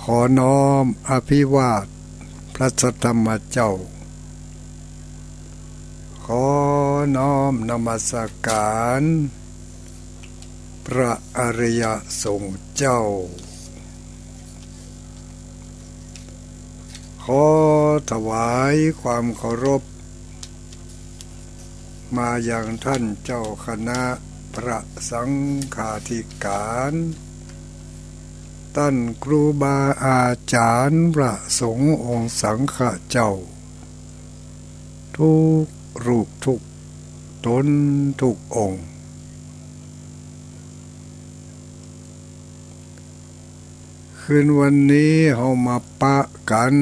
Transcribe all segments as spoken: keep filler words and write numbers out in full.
ขอน้อมอภิวาทพระสัทธรรมเจ้า ขอน้อมนมัสการพระอริยสงฆ์เจ้า ขอถวายความเคารพ มายังท่านเจ้าคณะพระสังฆาธิการ ต้านครูบาอาจ๋ารย์พระสงฆ์องค์สังฆะเจ้า ทุกรูปทุกต๋นทุกองค์ คืนวันนี้เฮามาปะกั๋น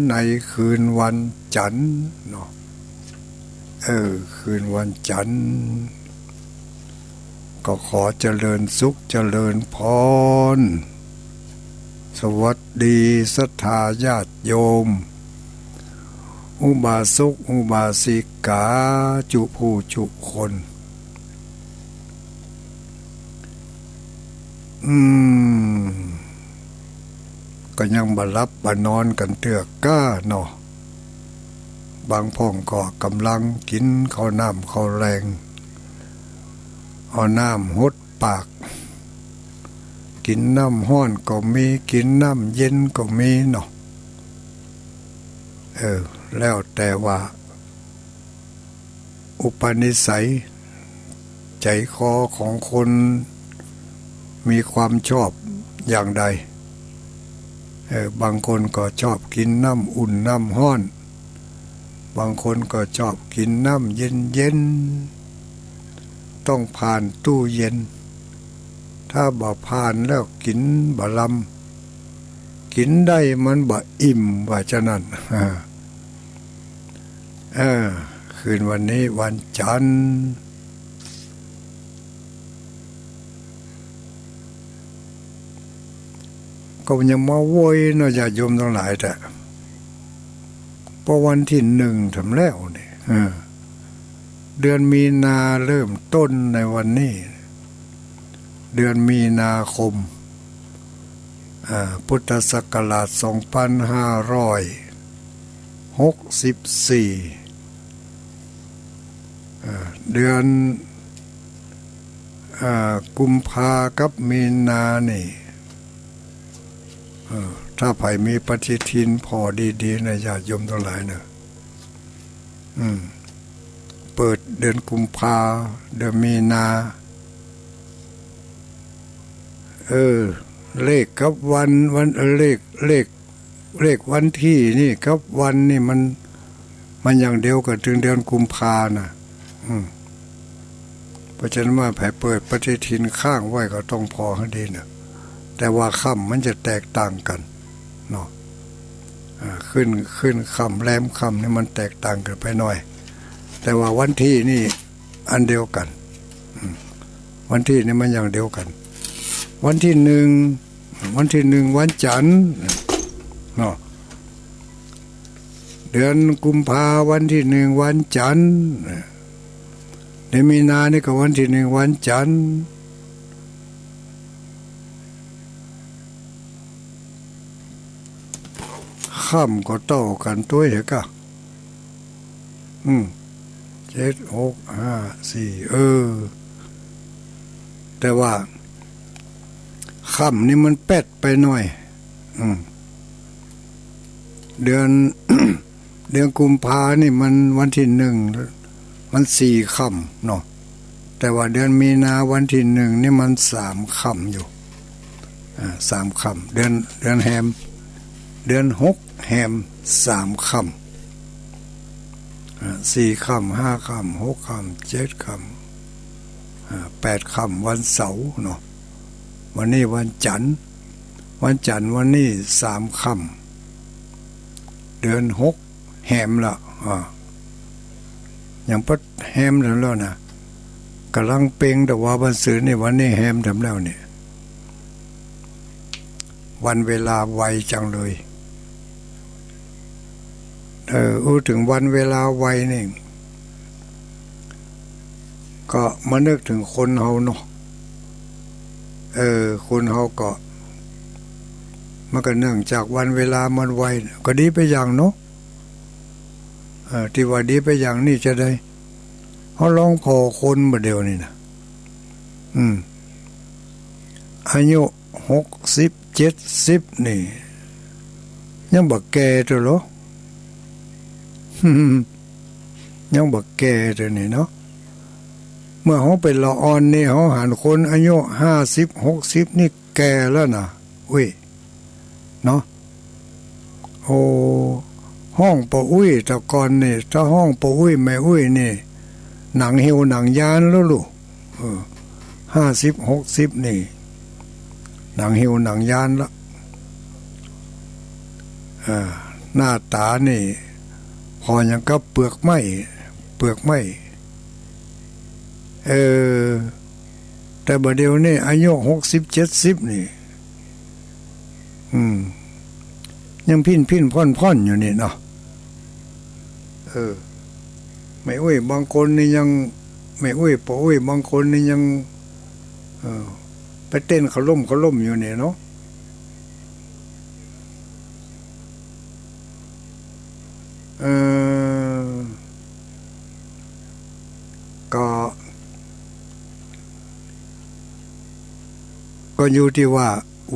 ในคืนวันจันทร์เนาะ เออ คืนวันจันทร์ ก็ขอเจริญสุขเจริญพร สวัสดีศรัทธาญาติโยม อุบาสกอุบาสิกา จุผู้จุคน อืม ก็ยังบ่หลับบ่นอนกั๋นเตื้อก้าเนาะ บางพ่องก็ก่ำลังกิ๋นข้าวน้ำข้าวแลง เอาน้ำหดปาก กิ๋นน้ำฮ้อนก็มี กิ๋นน้ำเย็นก็มีเนาะ เออ แล้วแต่ว่า อุปนิสัย ใจ๋คอของคนมีความชอบอย่างใด เออ บางคนก็ชอบกิ๋นน้ำอุ่นน้ำฮ้อน บางคนก็ชอบกิ๋นน้ำเย็นๆ ต้องผ่านตู้เย็น ถ้าบ่ผ่านแล้วกิ๋นบ่ลำ กิ๋นได้มันบ่อิ่ม ว่าจะนั้น เออ คืนวันนี้วันจันทร์ ก็ยังมาโวยเนาะ ญาติโยมตังหลาย แต่ เพราะวันตี้นึ่งแถมแล้วนี่ เออ เดือนมีนาเริ่มต้นในวันนี้ เดือนมีนาคม อ่า พุทธศักราชสองพันห้าร้อยหกสิบสี่ อ่า เดือน อ่า กุมภากับมีนานี่ เออ ถ้าใผมีปฏิทินผ่อดีๆ นะ ญาติโยมตังหลายเนาะ อืม เปิดเดือนกุมภา เดือนมีนา เออ เลขกับวัน วัน เออ เลข เลข เลขวันตี้นี่กับวันนี่มัน มันอย่างเดียวกั๋น เถิงเดือนกุมภานะ อืม เพราะฉะนั้นว่าใผเปิดปฏิทินข้างไว้ก็ต้องผ่อหื้อดีเนาะ แต่ว่าค่ำมันจะแตกต่างกั๋นเนาะ อ่า ขึ้น ขึ้นค่ำแรมค่ำนี่มันแตกต่างกั๋นไปหน่อย แต่ว่าวันตี้นี่อันเดียวกั๋น อืม วันตี้นี่มันอย่างเดียวกั๋น วันตี้นึ่ง วันตี้นึ่งวันจันทร์เนาะ เดือนกุมภาวันตี้นึ่งวันจันทร์ เดือนมีนานี่ก็วันตี้นึ่งวันจันทร์ ค่ำก็เต้ากั๋นตวยเหรอก้า อืม เจ็ด หก ห้า สี่ เออ แต่ว่าค่ำนี่มันแป๊ดไปหน่อย อืม เดือน เดือนกุมภานี่มันวันตี้นึ่ง มันสี่ค่ำเนาะ แต่ว่าเดือนมีนาวันตี้นึ่งนี่มันสามค่ำอยู่ อ่า สามค่ำ เดือน เดือนแฮม เดือนหกแฮมสามค่ำ อ่า สี่ค่ำ ห้าค่ำ หกค่ำ เจ็ดค่ำ อ่า แปดค่ำ วันเสาร์เนาะ วันนี้วันจันทร์ วันจันทร์วันนี้สามค่ำ เดือนหกแฮมละ อ่า ยังปัดแฮมแล้วนะ ก่ำลังเปล่งตะวาบันซืนนี่ วันนี้แฮมแถมแล้วเนี่ย วันเวลาไวจังเลย เออ อู้เถิงวันเวลาไวนี่ ก็มานึกเถิงคนเฮาเนาะ เออ คนเฮาก็ มันก็เนื่องจากวันเวลามันไว ก็ดีไปอย่างเนาะ เออ ตี้ว่าดีไปอย่างนี้จะใด เฮาลองผ่อคนบ่าเดี่ยวนี้นะ อืม อายุหกสิบ เจ็ดสิบนี่ ยังบ่แก่เตื้อเหรอ ยังบ่แก่เตื้อนี่เนาะ เมื่อเฮาเป๋นละอ่อนนี่ เฮาหันคนอายุห้าสิบ หกสิบนี่แก่แล้วนะ อุ้ย เนาะ โอ้ ฮ้องป้ออุ๊ย แต่ก่อนนี่ ถ้าฮ้องป้ออุ๊ย แม่อุ๊ยนี่ หนังเหี่ยวหนังยานแล้วลูก เออ ห้าสิบ หกสิบนี่ หนังเหี่ยวหนังยานละ เออ หน้าต๋านี่ ผ่ออย่างกับเปลือกไม้ เปลือกไม้ เออ แต่บ่าเดี่ยวนี้ อายุหกสิบ เจ็ดสิบนี่ อืม ยังพิ้นๆ พ่อนๆ อยู่นี่เนาะ เออ แม่อุ๊ยบางคนนี่ยัง แม่อุ๊ยป้ออุ๊ยบางคนนี่ยัง เออ ไปเต้นเคาร่มเคาร่มอยู่นี่เนาะ เออ ก็ ก็อยู่ตี้ว่า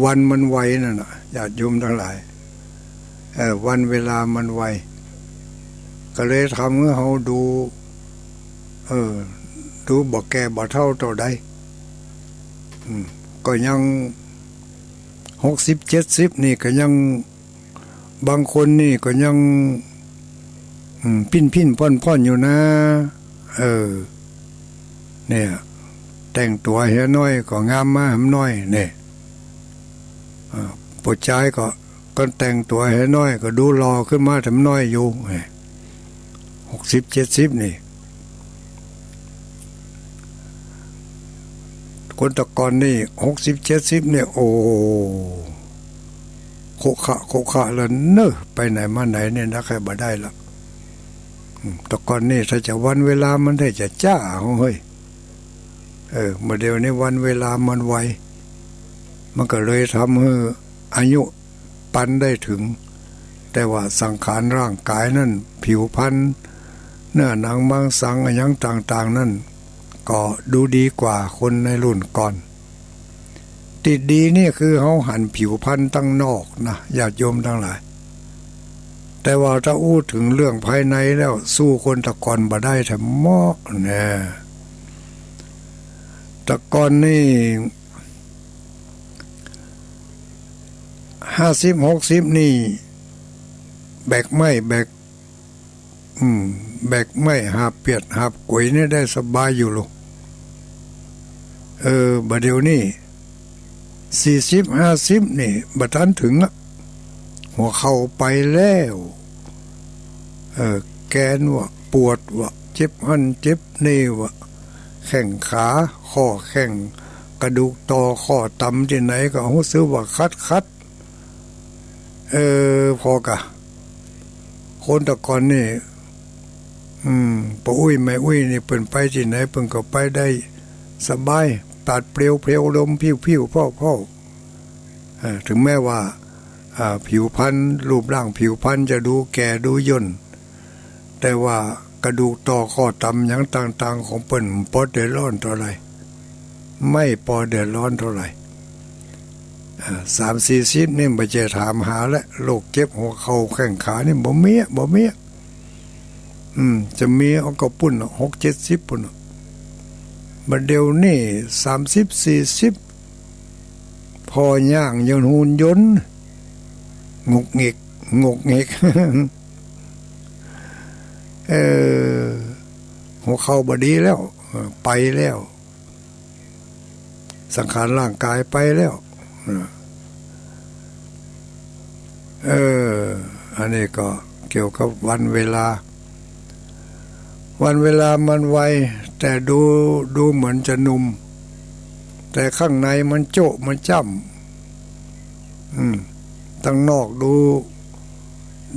วันมันไวนั่นน่ะ ญาติโยมตังหลาย เออ วันเวลามันไว ก็เลยทำหื้อเฮาดู เออ ดูบ่แก่บ่เฒ่าเต้าใด อืม ก็ยังหกสิบ เจ็ดสิบนี่ก็ยัง บางคนนี่ก็ยัง อืม พิ้นๆ พ่อนๆ อยู่นะ เออ เนี่ย แต่งตั๋วเหียน้อยก็งามมาหำน้อย เนี่ย เออ ป้อจายก็ ก็แต่งตั๋วเหียน้อยก็ดูหล่อขึ้นมาหำน้อยอยู่ เนี่ย หกสิบ เจ็ดสิบนี่ คนแต่ก่อนนี่ หกสิบ เจ็ดสิบนี่ โอ้ โขะขะ โขะขะแล้วเนอะ ไปไหนมาไหนเนี่ยนะ ใค่บ่ได้ละ อืม แต่ก่อนนี่ถ้าจะวันเวลามันได้จะจ๊า เฮ้ย เออ บ่าเดี่ยวนี้วันเวลามันไว มันก็เลยทำหื้ออายุ ปันได้ถึง แต่ว่าสังขารร่างกายนั่น ผิวพรรณ เนื้อหนังมังสังอะหยังต่างๆ นั่น ก็ดูดีกว่าคนในรุ่นก่อน ตี้ดีนี่คือเฮาหันผิวพรรณตังนอกนะ ญาติโยมตังหลาย แต่ว่าถ้าอู้เถิงเรื่องภายในแล้ว สู้คนแต่ก่อนบ่ได้แถมเมาะแน่ แต่ก่อนนี่ ห้าสิบ หกสิบนี่ แบกไม้แบก อืม แบกไม้หาบเปียดหาบก๋วยนี่ได้สบายอยู่ลูก เออ บ่าเดี่ยวนี้ สี่สิบ ห้าสิบนี่ บ่ตันเถิงอะ หัวเข่าไปแล้ว เออ แกนว่าปวดว่า เจ็บหั้นเจ็บนี่ว่า แข้งขา ข้อแข้ง กระดูกต่อข้อต่ำตี้ไหนก็ฮู้สึกว่าคัดๆ เออ ผ่อก่ะ คนแต่ก่อนนี่ อืม ป้ออุ๊ยแม่อุ๊ยนี่เปิ้นไปตี้ไหนเปิ้นก็ไปได้สบาย ปราดเปรียวเพรียวลมพิ้วๆ เผ้าๆ เออ ถึงแม้ว่า อ่า ผิวพรรณ รูปร่างผิวพรรณจะดูแก่ดูย่น แต่ว่ากระดูกต่อข้อต่ำหยังต่างๆ ของเปิ้นบ่เดือดร้อนเต้าใด ไม่ปอเดือดร้อนเต้าใด อ่า สามสี่สิบนี่บ่ใจ้ถามหาและ โรคเจ็บหัวเข่าแข้งขานี่บ่มีอะ บ่มีอะ อืม จะมีเอาก็ปู้นน่ะ หกเจ็ดสิบปู้นน่ะ บ่าเดี่ยวนี้ สามสิบ สี่สิบ ผ่อย่างยังหุ่นยนต์ งกงิก งกงิก เออ หัวเข่าบ่ดีแล้ว เออ ไปแล้ว สังขารร่างกายไปแล้ว เออ เออ อันนี้ก็เกี่ยวกับวันเวลา วันเวลามันไว แต่ดู ดูเหมือนจะหนุ่ม แต่ข้างในมันโจ๊ะมันจ้ำ อืม ตังนอกดู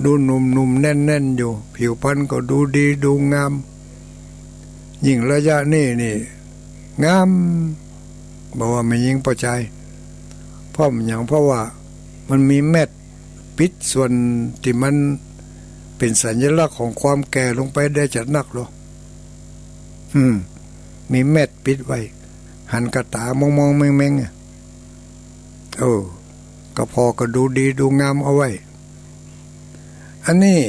ดูหนุ่มๆ แน่นๆ อยู่ ผิวพรรณก็ดูดีดูงาม ยิ่งระยะนี้นี่ งาม บ่ว่าแม่ญิงป้อจาย เพราะหยัง เพราะว่า มันมีแมสปิดส่วนตี้มันเป๋นสัญลักษณ์ของความแก่ลงไปได้จะนักลอ อืม มีแมสปิดไว้ หันกะต๋ามองๆ แมงๆ อะ เออ ก็ผ่อก็ดูดีดูงามเอาไว้ อันนี้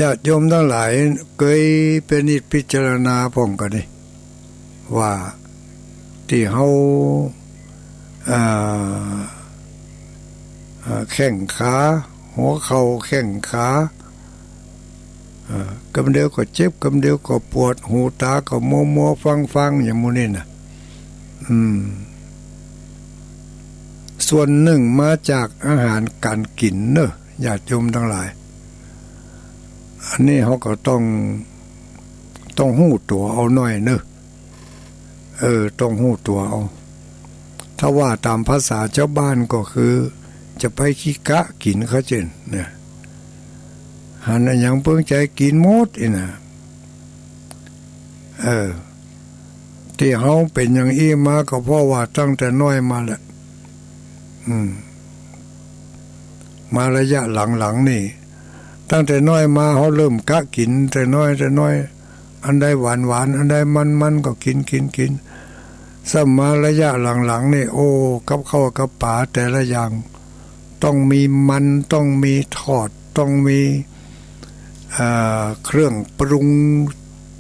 ญาติโยมตังหลายเกยพินิจพิจารณาพ่องก่อนี่ ว่าตี้เฮา อ่า อ่า แข้งขา หัวเข่าแข้งขา อ่า กำเดียวก็เจ็บ กำเดียวก็ปวด หูต๋าก็มัวๆ ฟังๆ อย่างหมู่นี้นะ อืม ส่วนนึ่งมาจากอาหารก๋านกิ๋นเนาะ ญาติโยมตังหลาย อันนี้เฮาก็ต้อง ต้องฮู้ตั๋วเอาหน้อยเนาะ เออ ต้องฮู้ตั๋วเอา ถ้าว่าต๋ามภาษาจาวบ้านก็คือ จะไปขี้กะกิ๋น เข้าใจ๋นะ หันอะหยังเปิงใจ๋กิ๋นหมดอี้นะ เออ ตี้เฮาเป๋นอย่างอี้มาก็เพราะว่าตั้งแต่น้อยมาแหละ อืม มาระยะหลังๆ นี่ ตั้งแต่น้อยมาเฮาเริ่มกะกิ๋นแต่น้อยแต่น้อย อันใดหวานๆ อันใดมันๆ ก็กิ๋นกิ๋นกิ๋น ซ้ำมาระยะหลังๆ นี่ โอ้ กับข้าวกับป๋าแต่ละอย่าง ต้องมีมัน ต้องมีทอด ต้องมี อ่า เครื่องปรุง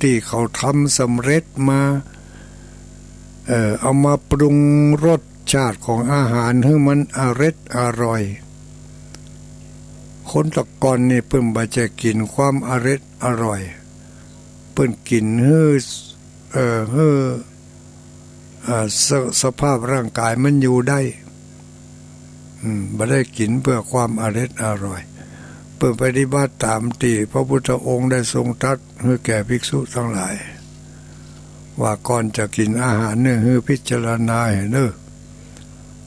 ตี้เขาทำสำเร็จมา เอ่อ เอามาปรุงรสชาติของอาหารหื้อมันอร็ดอร่อย คนแต่ก่อนนี่เปิ้นบ่ใจ้กิ๋นความอร็ดอร่อย เปิ้นกิ๋นหื้อ เอ่อ หื้อ อ่า ส- สภาพร่างก๋ายมันอยู่ได้ อืม บ่ได้กิ๋นเปื้อความอร็ดอร่อย เปิ้นปฏิบัติต๋ามตี้พระพุทธองค์ได้ทรงตรัสหื้อแก่ภิกษุตังหลาย ว่าก่อนจะกิ๋นอาหารเนี่ยหื้อพิจารณาหื้อเนาะ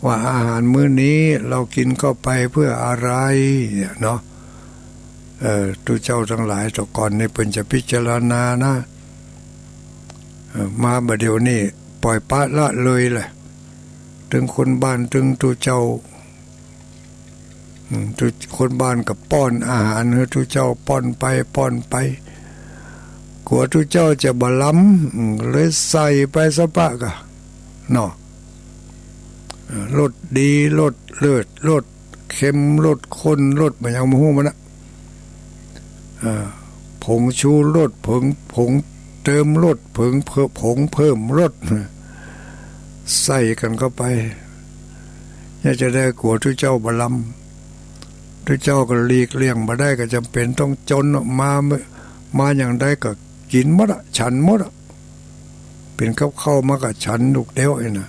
ว่าอาหารมื้อนี้เรากิ๋นเข้าไปเพื่ออะไรเนี่ยเนาะ เอ่อ ตุ๊เจ้าตังหลายแต่ก่อนนี่เปิ้นจะพิจารณานะ เอ่อ มาบ่าเดี่ยวนี้ป่อยปละละเลยแหละ ตึงคนบ้านตึงตุ๊เจ้า อืม ตุ๊ คนบ้านก็ป้อนอาหารหื้อตุ๊เจ้า ป้อนไปป้อนไป กั๋วตุ๊เจ้าจะบ่ลำ อืม เลยใส่ไปสะปะกะ เนาะ เอ่อ รสดี รสเลิศ รสเค็ม รสข้น รสบ่าหยังบ่ฮู้มันนะ อ่า ผงชูรส ผง ผงเติมรส ผงเพิ่ม ผงเพิ่มรส ใส่กั๋นเข้าไป อยากจะได้กั๋วตุ๊เจ้าบ่ลำ ตุ๊เจ้าก็หลีกเลี่ยงบ่ได้ ก็จ๋ำเป๋นต้องจ๋นออกมา มาอย่างใดก็กิ๋นหมดอะ ฉันหมดอะ เป๋นกับข้าวมาก็ฉันลูกเดียวเองนะ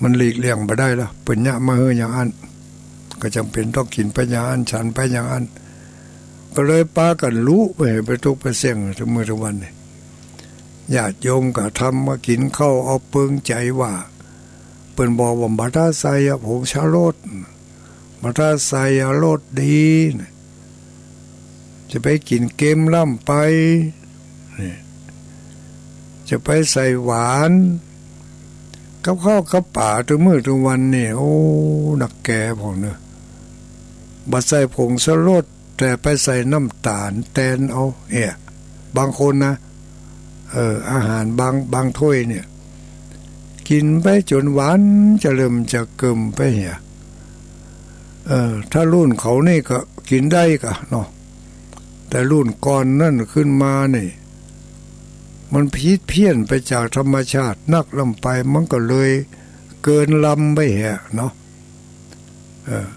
มันหลีกเลี่ยงบ่ได้ละ เปิ้นเยียะมาหื้ออย่างอั้น ก็จ๋ำเป๋นต้องกิ๋นไปอย่างอั้น ฉันไปอย่างอั้น ก็เลยปากั๋นลุไป ไปตุ๊กไปเสี่ยง ตึงมื้อตึงวันนี่ ญาติโยมก็ทำมากิ๋นข้าวเอาเปิงใจ๋ว่า เปิ้นบอกว่าบ่ต้าใส่อะผงชูรส บ่ต้าใส่อะรสดีนะ จะไปกิ๋นเกมล้ำไป นี่ จะไปใส่หวาน กับข้าวกับป๋าตึงมื้อตึงวันนี่ โอ้ นักแก่พ่องเนาะ บ่ใส่ผงชูรส แต่ไปใส่น้ำต๋าลแตนเอา เนี่ย บางคนนะ เออ อาหารบาง บางถ้วยเนี่ย กิ๋นไปจ๋นหวานจะเริ่มจะเกิ่มไปเหีย เออ ถ้ารุ่นเขานี่ก็กิ๋นได้กะเนาะ แต่รุ่นก่อนนั้นขึ้นมานี่ มันผิดเพี้ยนไปจากธรรมชาตินักล้ำไป มันก็เลยเกินลำไปเหียเนาะ เออ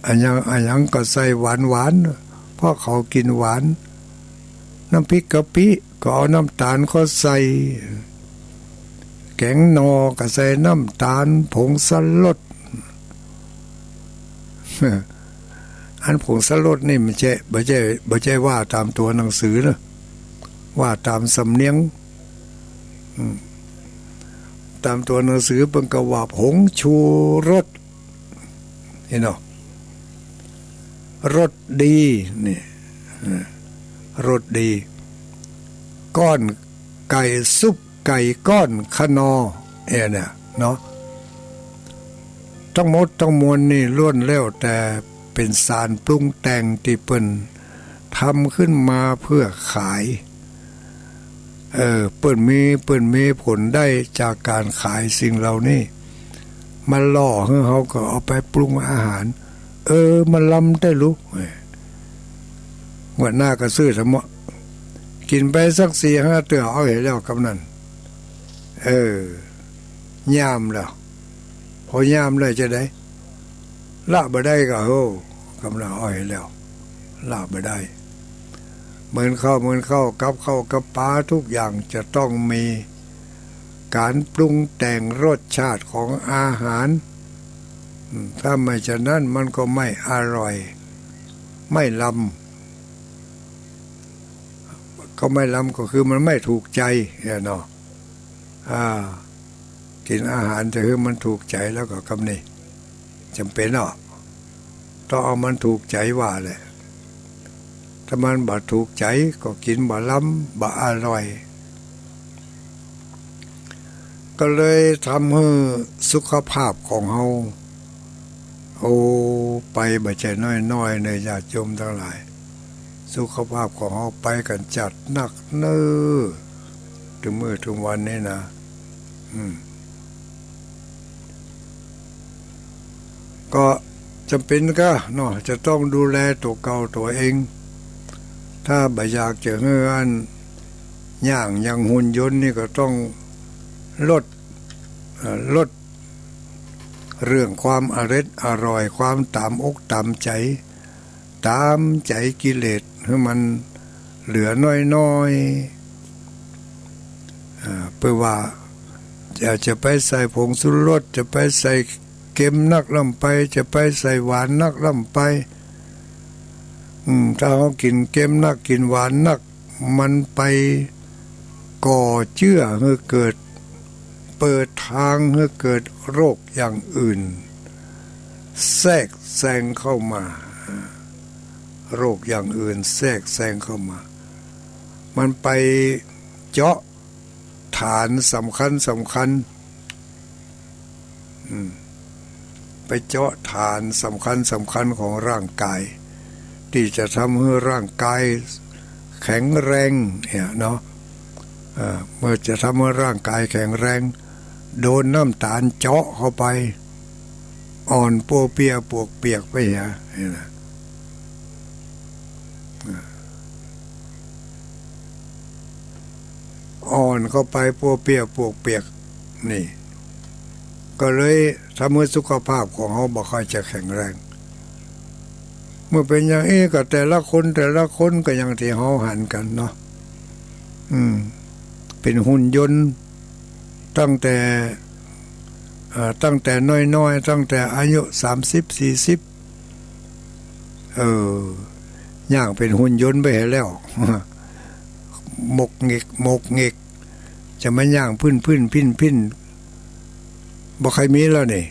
อะหยัง อะหยังก็ใส่หวานๆ เพราะเขากิ๋นหวาน น้ำพริกกะปิก็เอาน้ำต๋าลเข้าใส่ แก๋งหน่อก็ใส่น้ำต๋าล ผงชูรส อันผงชูรสนี่มันบ่ใจ้ บ่ใจ้ บ่ใจ้ว่าต๋ามตั๋วหนังสือเนาะ ว่าต๋ามสำเนียง อืม ต๋ามตั๋วหนังสือเปิ้นก็ว่าผงชูรส หันก่อ รสดี นี่ เออ รสดี ก้อนไก่ ซุปไก่ก้อนคะนอ เออ เนี่ยเนาะ ตังหมดตังมวลนี่ล้วนแล้วแต่เป๋นสารปรุงแต่งตี้เปิ้นทำขึ้นมาเพื่อขาย เออ เปิ้นมี เปิ้นมีผลได้จากก๋านขายสิ่งเหล่านี้ มาหล่อหื้อเฮาก็เอาไปปรุงอาหาร เออ มันลำแต๊ลูก งวดหน้าก็ซื้อเถาะเมาะ กิ๋นไปสักสี่ห้าเตื้อ เอาเหียแล้วกำนั้น เออ ย่ามแล้ว พอย่ามแล้วจะได ละบ่ได้ก็ โอ้ กำนั้น เอาเหียแล้ว ละบ่ได้ เหมือนข้าว เหมือนข้าว กับข้าวกับป๋า ทุกอย่างจะต้องมีก๋านปรุงแต่งรสชาติของอาหาร อืม ถ้าไม่ฉะนั้นมันก็ไม่อร่อย ไม่ลำ ก็ไม่ลำก็คือมันไม่ถูกใจ๋เนี่ยเนาะ อ่า กิ๋นอาหารจะหื้อมันถูกใจ๋แล้วก็กำนี้ จ๋ำเป๋นเนาะ ต้องเอามันถูกใจ๋ว่าแหละ ถ้ามันบ่ถูกใจ๋ก็กิ๋นบ่ลำ บ่อร่อย ก็เลยทำหื้อสุขภาพของเฮา โอ้ ไปบ่ใจ้น้อยๆ เน่อ ญาติโยมตังหลาย สุขภาพของเฮาไปกั๋นจัดนักเน่อ เถิงมื้อเถิงวันนี้นะ อืม ก็จ๋ำเป๋นกาเนาะ จะต้องดูแลตั๋วเก่าตั๋วเอง ถ้าบ่อยากจะหื้ออันย่างอย่างหุ่นยนต์นี่ก็ต้องลด เอ่อ ลดเรื่องความอร็ดอร่อย ความต๋ามอกต๋ามใจ๋ ต๋ามใจ๋กิเลสหื้อมันเหลือน้อยๆ อ่า เปื้อว่าจะ จะไปใส่ผงชูรส จะไปใส่เค็มนักล้ำไป จะไปใส่หวานนักล้ำไป อืม ถ้าเฮากิ๋นเค็มนัก กิ๋นหวานนัก มันไปก่อเจื้อหื้อเกิด เปิดตางหื้อเกิดโรคอย่างอื่นแทรกแซงเข้ามา โรคอย่างอื่นแทรกแซงเข้ามา มันไปเจาะฐานสำคัญสำคัญ อืม ไปเจาะฐานสำคัญสำคัญของร่างกาย ตี้จะทำหื้อร่างกายแข็งแรงเนี่ยเนาะ เอ่อ เมื่อจะทำหื้อร่างกายแข็งแรง โดนน้ำต๋าลเจาะเข้าไป อ่อนปัวเปียปวกเปียกไปเหีย นี่นะ อ่อนเข้าไปปัวเปียปวกเปียก นี่ ก็เลยทำหื้อสุขภาพของเฮาบ่ค่อยจะแข็งแรง เมื่อเป๋นอย่างอี้ก็แต่ละคนแต่ละคนก็อย่างตี้เฮาหันกั๋นเนาะ อืม เป๋นหุ่นยนต์ตั้งแต่ เอ่อ ตั้งแต่น้อยๆ ตั้งแต่อายุสามสิบ สี่สิบ เออ ย่างเป๋นหุ่นยนต์ไปเหียแล้ว หมกเหง็ก หมกเหง็ก จะมาย่างพื้นๆ พิ้นๆ บ่ใค่มีแล้วนี่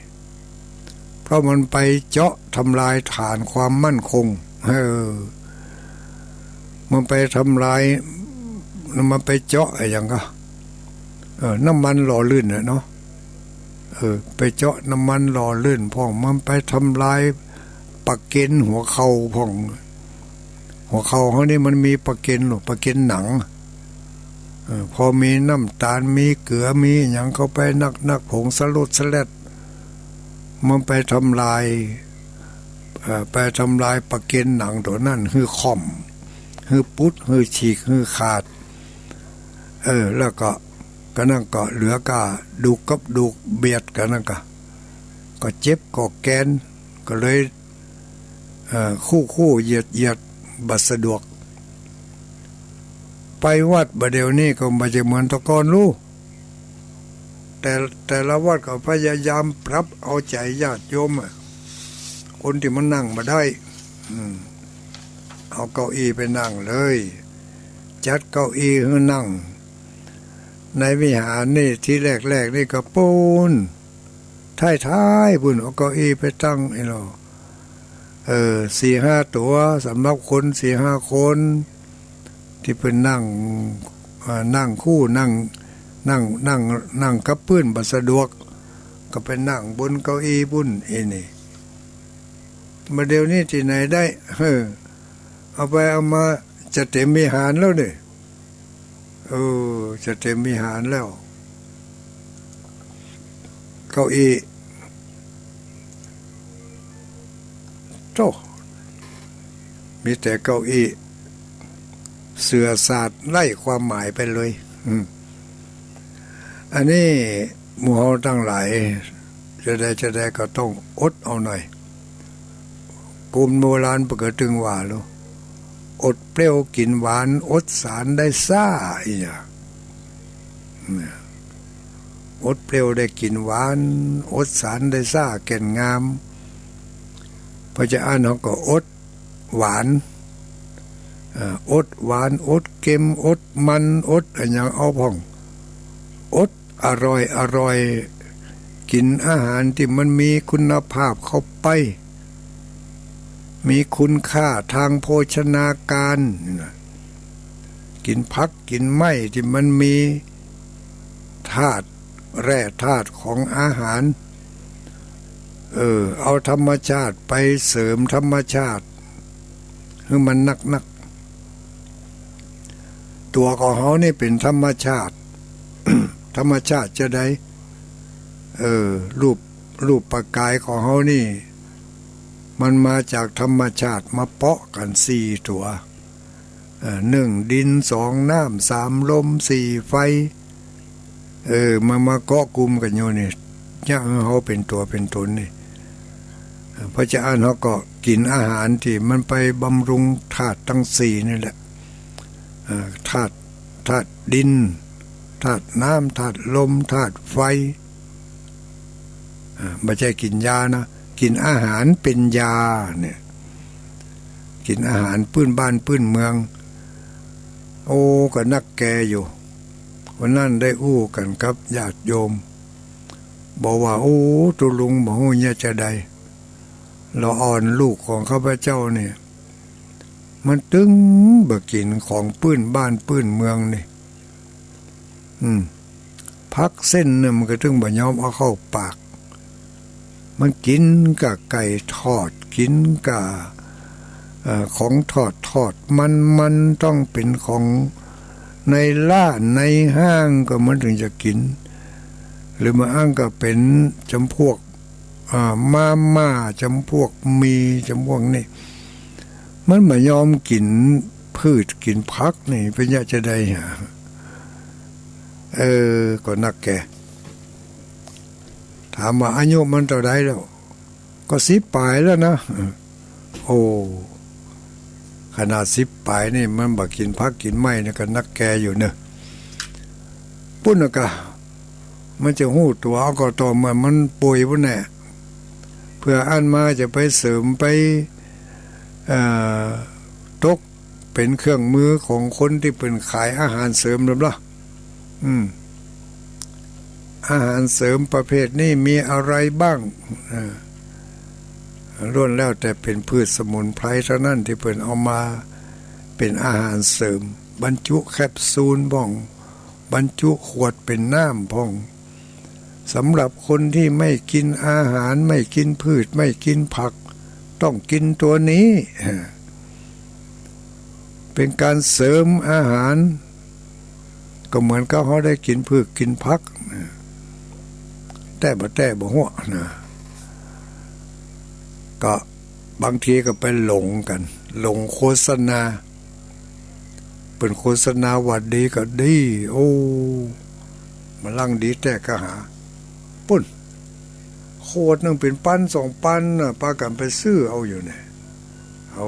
เพราะมันไปเจาะทำลายฐานความมั่นคง เออ มันไปทำลาย มันไปเจาะอะหยังก็ เออ น้ำมันหล่อลื่นน่ะเนาะ เออ ไปเจาะน้ำมันหล่อลื่นพ่อง มันไปทำลายประเก็นหัวเข่าพ่อง หัวเข่าเฮานี่มันมีประเก็นลูก ประเก็นหนัง เออ พอมีน้ำต๋าล มีเกลือ มีหยังเข้าไปนักๆ ผงสลดสแลด มันไปทำลาย เอ่อ ไปทำลายประเก็นหนังตั๋วนั้น หื้อค่อม หื้อปุด หื้อฉีก หื้อขาด เออ แล้วก็ ก็นั่นก็เหลือก้าดูกกับดูกเบียดกั๋นนั่นก็ ก็เจ็บก็แกน ก็เลย เอ่อ คู่ๆ เหยียดๆ บ่สะดวก ไปวัดบ่าเดี่ยวนี้ก็บ่ใจ้เหมือนแต่ก่อนลูก แต่ แต่ละวัดก็พยายามปรับเอาใจ๋ญาติโยมอะ คนตี้มันนั่งบ่ได้ อืม เอาเก้าอี้ไปนั่งเลย จัดเก้าอี้หื้อนั่ง ในวิหารนี่ ตี้แรกๆ นี่ก็ปู๊น ท้ายๆ ปู๊น เอาเก้าอี้ไปตั้งไอ้หนอ เออ สี่ห้าตั๋ว สำหรับคนสี่ห้าคน ตี้เปิ้นนั่ง เอ่อ นั่งคู่ นั่ง นั่ง นั่ง นั่งกับปื้นบ่สะดวก ก็ไปนั่งบนเก้าอี้ปุ้น อีนี่ บ่าเดี่ยวนี้ตี้ไหนได้ เฮ้อ เอาไปเอามาจะเตรียมวิหารแล้วนี่ เออ จะเตรียมวิหารแล้ว เก้าอี้ โธ่ มีแต่เก้าอี้ เสื่อสาดไร้ความหมายไปเลย อืม อันนี้หมู่เฮาตังหลาย จะใดจะใดก็ต้องอดเอาหน่อย กุมโบราณเปิ้นก็ตึงว่าลู อดเปรี้ยวกิ๋นหวาน อดสารได้ซ้า อีหยัง เนี่ย อดเปรี้ยวได้กิ๋นหวาน อดสารได้ซ้า แก่นงาม เพราะจะอั้นเฮาก็อดหวาน อ่า อดหวาน อดเค็ม อดมัน อดอะหยังเอาพ่อง อดอร่อย อร่อย กิ๋นอาหารตี้มันมีคุณภาพเข้าไป มีคุณค่าทางโภชนาการ กิ๋นผักกิ๋นไม้ตี้มันมีธาตุ แร่ธาตุของอาหาร เออ เอาธรรมชาติไปเสริมธรรมชาติ หื้อมันนักๆ ตั๋วของเฮานี่เป๋นธรรมชาติ ธรรมชาติจะใด เออ รูป รูปกายของเฮานี่ มันมาจากธรรมชาติ มาเปาะกั๋นสี่ตั๋ว เอ่อ หนึ่งดิน สองน้ำ สามลม สี่ไฟ เออ มา มาเกาะกุมกั๋นอยู่นี่ เยียะหื้อเฮาเป๋นตั๋วเป๋นต๋นนี่ เอ่อ เพราะจะอั้นเฮาก็กิ๋นอาหารตี้มันไปบำรุงธาตุตังสี่นี่แหละ เอ่อ ธาตุ ธาตุดิน ธาตุน้ำ ธาตุลม ธาตุไฟ อ่า บ่ใจ้กิ๋นยานะ กิ๋นอาหารเป๋นยาเนี่ย กิ๋นอาหารปื้นบ้านปื้นเมือง โอ้ ก็นักแก่อยู่ วันนั้นได้อู้กั๋นกับญาติโยม บอกว่า โอ้ ตุ๊ลุงบ่ฮู้เยียะจะใด ละอ่อนลูกของข้าพเจ้าเนี่ย มันตึงบ่กิ๋นของปื้นบ้านปื้นเมืองนี่ อืม ผักเส้นนึ่งมันก็ตึงบ่ยอมเอาเข้าปาก มันกิ๋นกับไก่ทอด กิ๋นกับ เอ่อ ของทอดทอดมันมัน ต้องเป๋นของในร้านในห้างก็มันตึงจะกิ๋น หรือบ่อั้นก็เป๋นจ๋ำพวก อ่า มาม่า จ๋ำพวกหมี่ จ๋ำพวกนี่ มันบ่ยอมกิ๋นพืชกิ๋นผักนี่ เป๋นเยียะจะใดหา เออ ก็นักแก่ ถามว่าอายุมันเต้าใดแล้ว ก็สิบป๋ายแล้วนะ โอ้ ขนาดสิบป๋ายนี่มันบ่กิ๋นผักกิ๋นไม้นี่ก็นักแก่อยู่เนาะ ปุ้นน่ะกะ มันจะฮู้ตั๋วเอาก็ต่อเมื่อมันป่วยปุ้นแหละ เปื้ออั้นมาจะไปเสริมไป เอ่อ ตกเป๋นเครื่องมือของคนตี้เปิ้นขายอาหารเสริมหรือเปล่า อืม อาหารเสริมประเภทนี้มีอะไรบ้าง เอ่อ ล้วนแล้วแต่เป๋นพืชสมุนไพรเต้านั้นตี้เปิ้นเอามาเป๋นอาหารเสริม บรรจุแคปซูลพ่อง บรรจุขวดเป๋นน้ำพ่อง สำหรับคนตี้ไม่กิ๋นอาหาร ไม่กิ๋นพืช ไม่กิ๋นผัก ต้องกิ๋นตั๋วนี้ เป๋นก๋านเสริมอาหาร ก็เหมือนกับเฮาได้กิ๋นพืชกิ๋นผัก แต๊บ่แต๊บ่ฮู้นะ ก็บางทีก็ไปหลงกั๋น หลงโฆษณา เปิ้นโฆษณาว่าดีก็ดี โอ้ มาลังดีแต๊ก็หา ปุ้น ขวดนึ่งเป๋นปันสองปันน่ะ ปากั๋นไปซื้อเอาอยู่เนี่ย เอา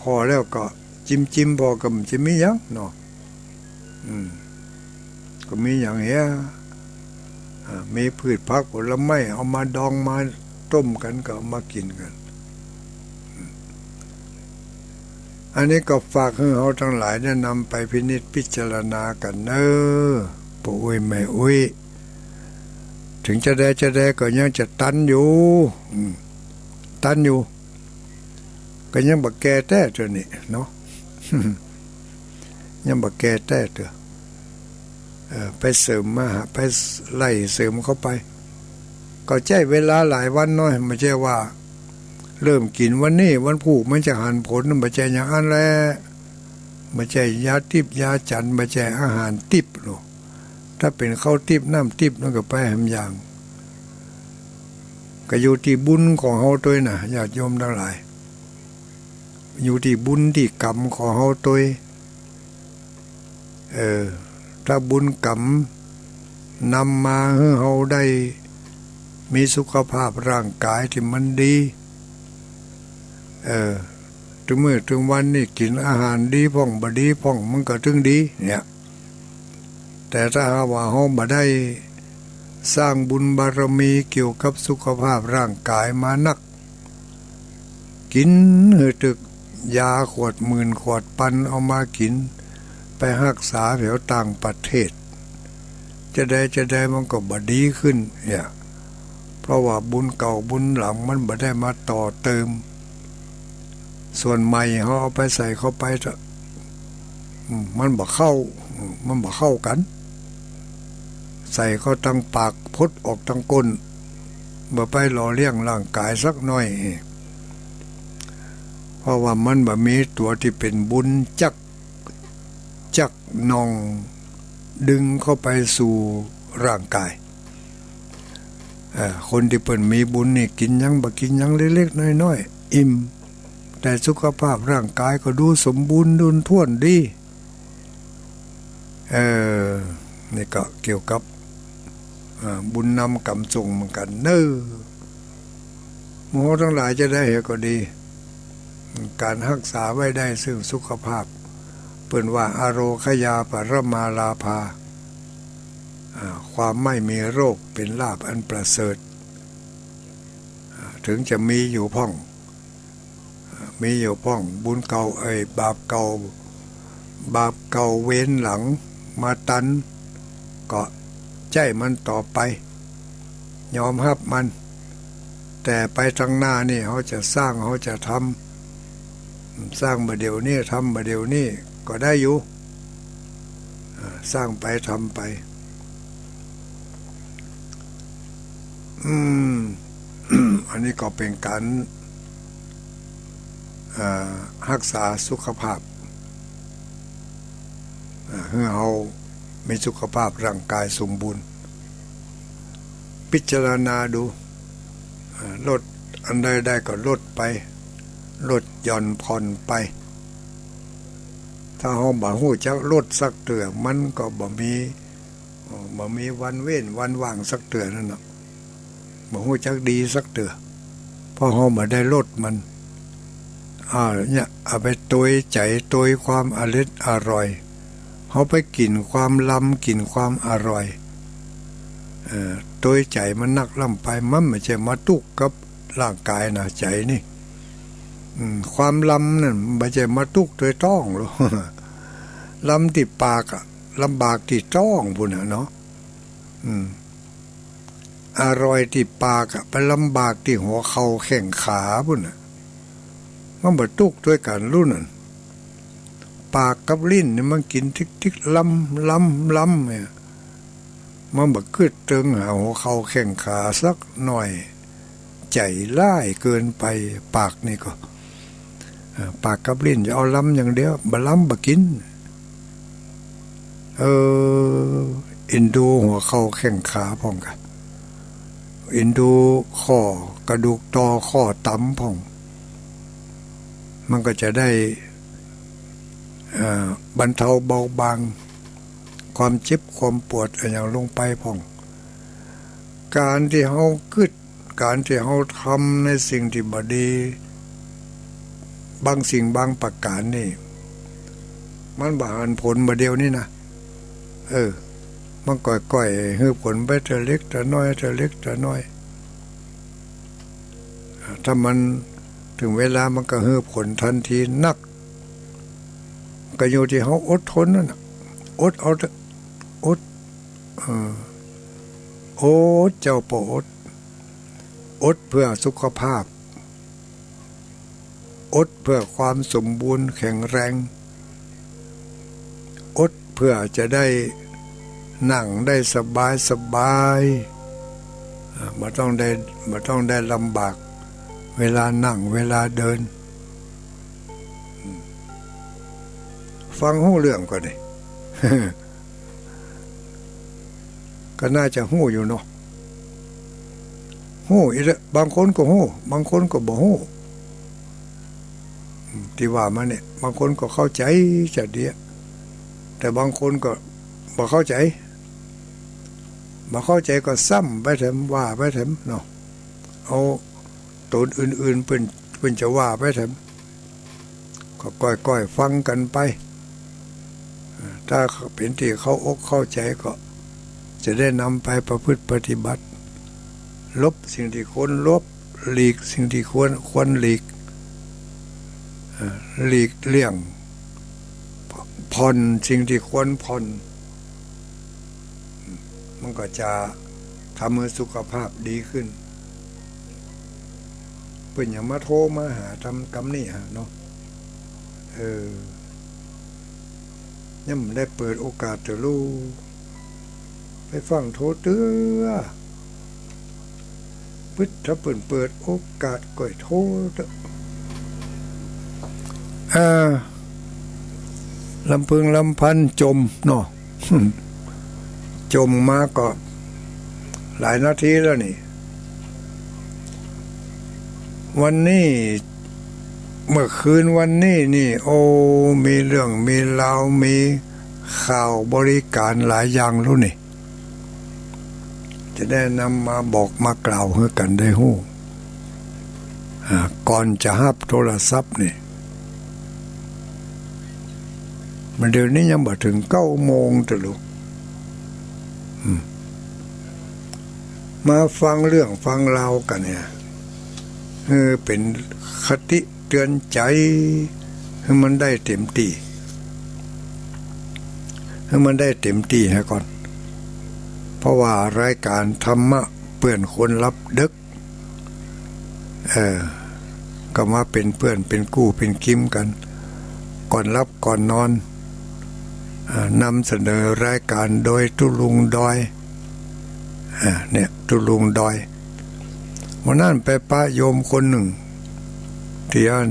ผ่อแล้วก็จิมๆ ผ่อก็บ่จะมีหยังเนาะ อืม ก็มีหยังเหีย อ่า มีพืชผักผลไม้ เอามาดองมาต้มกั๋นก็เอามากิ๋นกั๋น อืม อันนี้ก็ฝากหื้อเฮาตังหลายได้นำไปพินิจพิจารณากั๋นเน่อ ป้ออุ๊ยแม่อุ๊ย เถิงจะใดจะใดก็ยังจะตันอยู่ อืม ตันอยู่ ก็ยังบ่แก่แต๊เตื้อนี่เนาะ ยังบ่แก่แต๊เตื้อ เออ ไปเสริมมาหา ไปไล่เสริมเข้าไป ก็ใจ๊เวลาหลายวันหน้อย บ่ใจ้ว่า เริ่มกิ๋นวันนี้ วันพูกมันจะหันผล บ่ใจ้อย่างอั้นแล บ่ใจ้ยาติ๊บยาจั๋น บ่ใจ้อาหารติ๊บหรอก ถ้าเป๋นข้าวติ๊บน้ำติ๊บนั่นก็ไปแหมอย่าง ก็อยู่ตี้บุญของเฮาตวยนะ ญาติโยมตังหลาย อยู่ตี้บุญตี้ก๋รรมของเฮาตวย เออ ถ้าบุญก๋รรมนำมาหื้อเฮาได้มีสุขภาพร่างก๋ายตี้มันดี เออ ตึงมื้อตึงวันนี่กิ๋นอาหารดีพ่อง บ่ดีพ่อง มันก็ตึงดีเนี่ย แต่ถ้าหากว่าเฮาบ่ได้สร้างบุญบารมีเกี่ยวกับสุขภาพร่างก๋ายมานัก กิ๋นหื้อตึก ยาขวดหมื่นขวดปันเอามากิ๋น ไปฮักษาแถวต่างประเทศ จะใดจะใดมันก็บ่ดีขึ้นเนี่ย เพราะว่าบุญเก่าบุญหลังมันบ่ได้มาต่อเติม ส่วนใหม่เฮาเอาไปใส่เข้าไปเถาะ อืม มันบ่เข้า อืม มันบ่เข้ากั๋น ใส่เข้าตังปาก ผดออกตังก้น บ่ไปหล่อเลี้ยงร่างก๋ายสักหน้อย เพราะว่ามันบ่มีตั๋วตี้เป๋นบุญจัก จักหน่องดึงเข้าไปสู่ร่างก๋าย เอ่อ คนตี้เปิ้นมีบุญนี่กิ๋นหยังบ่กิ๋นหยังเล็กๆ น้อยๆ อิ่ม แต่สุขภาพร่างก๋ายก็ดูสมบูรณ์ดูถ้วนดี เออ นี่ก็เกี่ยวกับ อ่า บุญนำก๋รรมส่งเหมือนกั๋นเนาะ หมู่เฮาตังหลายจะใดหื้อก็ดี ก๋านฮักษาไว้ได้ซึ่งสุขภาพ เปิ้นว่า อโรคยา ปรมาลาภา อ่า ความไม่มีโรคเป๋นลาภอันประเสริฐ อ่า ถึงจะมีอยู่พ่อง อ่า มีอยู่พ่อง บุญเก่า เอ่ย บาปเก่า บาปเก่าเวรหลังมาตัน ก็ใจ๊มันต่อไป ยอมฮับมัน แต่ไปตังหน้านี่เฮาจะสร้าง เฮาจะทำ สร้างบ่าเดี่ยวนี้ ทำบ่าเดี่ยวนี้ก็ได้อยู่ อ่า สร้างไป ทำไป อืม อันนี้ก็เป๋นก๋าน อ่า ฮักษาสุขภาพ อ่า หื้อเฮามีสุขภาพร่างก๋ายสมบูรณ์ พิจารณาดู อ่า ลดอันใดได้ก็ลดไป ลดหย่อนผ่อนไป ถ้าเฮาบ่ฮู้จักลดสักเตื้อ มันก็บ่มี บ่มีวันเว้นวันว่างสักเตื้อนั่นเนาะ บ่ฮู้จักดีสักเตื้อ เพราะเฮาบ่ได้ลดมัน อ่า เนี่ย เอาไปตวยใจ๋ ตวยความอร็ดอร่อย เฮาไปกิ๋นความลำ กิ๋นความอร่อย เอ่อ ตวยใจ๋มันนักล้ำไป มันบ่ใจ้มาตุ๊กข์กับร่างก๋ายนะ ใจ๋นี่ อืม ความลำนั่นบ่ใจ้มาตุ๊กข์ตวยต๊องหรอก ลำตี้ปากอะ ลำบากตี้ต๊องปู้นน่ะเนาะ อืม อร่อยตี้ปากอะ ไปลำบากตี้หัวเข่าแข้งขาปู้นน่ะ มันบ่ตุ๊กข์ตวยกั๋นลู้นั่น ปากกับลิ้นนี่มันกิ๋นติ๊กๆ ลำๆ เนี่ย มันบ่กึ๊ดเติงหาหัวเข่าแข้งขาสักหน้อย ใจ๋ฮ้ายเกินไป ปากนี่ก็ อ่า ปากกับลิ้นจะเอาลำอย่างเดียว บ่ลำบ่กิ๋น เออ เอ็นดูหัวเข่าแข้งขาพ่องกะ เอ็นดูข้อกระดูกต่อข้อต๋ำพ่อง มันก็จะได้ อ่า บรรเทาเบาบาง ความเจ็บความปวดอะหยังลงไปพ่อง ก๋านตี้เฮากึ๊ด ก๋านตี้เฮาทำในสิ่งตี้บ่ดี บางสิ่งบางประก๋านนี่ มันบ่หันผลบ่าเดี่ยวนี้นะ เออ มันก้อยๆ หื้อผลไปเตื้อเล็กเตื้อน้อย เตื้อเล็กเตื้อน้อย ถ้ามันเถิงเวลามันก็หื้อผลตันทีนัก ก็อยู่ตี้เฮาอดทนนั่นน่ะ อดเอาเถาะ อด เออ อดเจ้าป้ออด อดเพื่อสุขภาพ อดเพื่อความสมบูรณ์แข็งแรง อดเพื่อจะได้ นั่งได้สบายสบาย อ่า บ่ต้องได้ บ่ต้องได้ลำบาก เวลานั่ง เวลาเดิน อืม ฟังฮู้เรื่องก่อนี่ ก็น่าจะฮู้อยู่เนาะ ฮู้อีกแล้ว บางคนก็ฮู้ บางคนก็บ่ฮู้ อืม ตี้ว่ามาเนี่ย บางคนก็เข้าใจ๋จะเดีย แต่บางคนก็บ่เข้าใจ๋ บ่เข้าใจ๋ก็ซ้ำไปแถม ว่าไปแถมเนาะ เอา ต๋นอื่นๆ เปิ้น เปิ้นจะว่าไปแถม ก็ก้อยๆ ฟังกั๋นไป อ่า ถ้าเป๋นตี้เข้าอกเข้าใจ๋ก็จะได้นำไปประพฤติปฏิบัติ หลบสิ่งตี้ควรหลบ หลีกสิ่งตี้ควร ควรหลีก อ่า หลีกเลี่ยง ผ่อนสิ่งตี้ควรผ่อน มันก็จะทำหื้อสุขภาพดีขึ้น เปิ้นยังมาโทรมาหาทำกำนี่ฮะเนาะ เออ ยังบ่ได้เปิดโอกาสเตื้อลูก ไปฟังโทรเตื้อ ปึ๊ด ถ้าเปิ้นเปิดโอกาสก้อยโทรเตื้อ อ่า ลำพึงลำพันจมเนาะ จมมาก็หลายนาทีแล้วนี่ วันนี้ เมื่อคืนวันนี้นี่ โอ้ มีเรื่องมีราว มีข่าวบริการหลายอย่างลูกนี่ จะได้นำมาบอกมากล่าวหื้อกั๋นได้ฮู้ อ่า ก่อนจะฮับโทรศัพท์นี่ มันเดี๋ยวนี้ยังบ่เถิงเก้าโมงเตื้อลูก อืม มาฟังเรื่องฟังราวกั๋นเนี่ย เออ เป๋นคติเตือนใจ๋ หื้อมันได้เต๋มตี้ หื้อมันได้เต๋มตี้เหียก่อน เพราะว่ารายก๋านธรรมะเปื้อนคนหลับดึก เออ ก็มาเป๋นเปื้อน เป๋นกู้ เป๋นกิ๋มกั๋น ก่อนหลับก่อนนอน อ่า นำเสนอรายก๋านโดยตุ๊ลุงดอย อ่า เนี่ย ตุ๊ลุงดอย วันนั้นไปปะโยมคนนึ่ง ตี้อั้น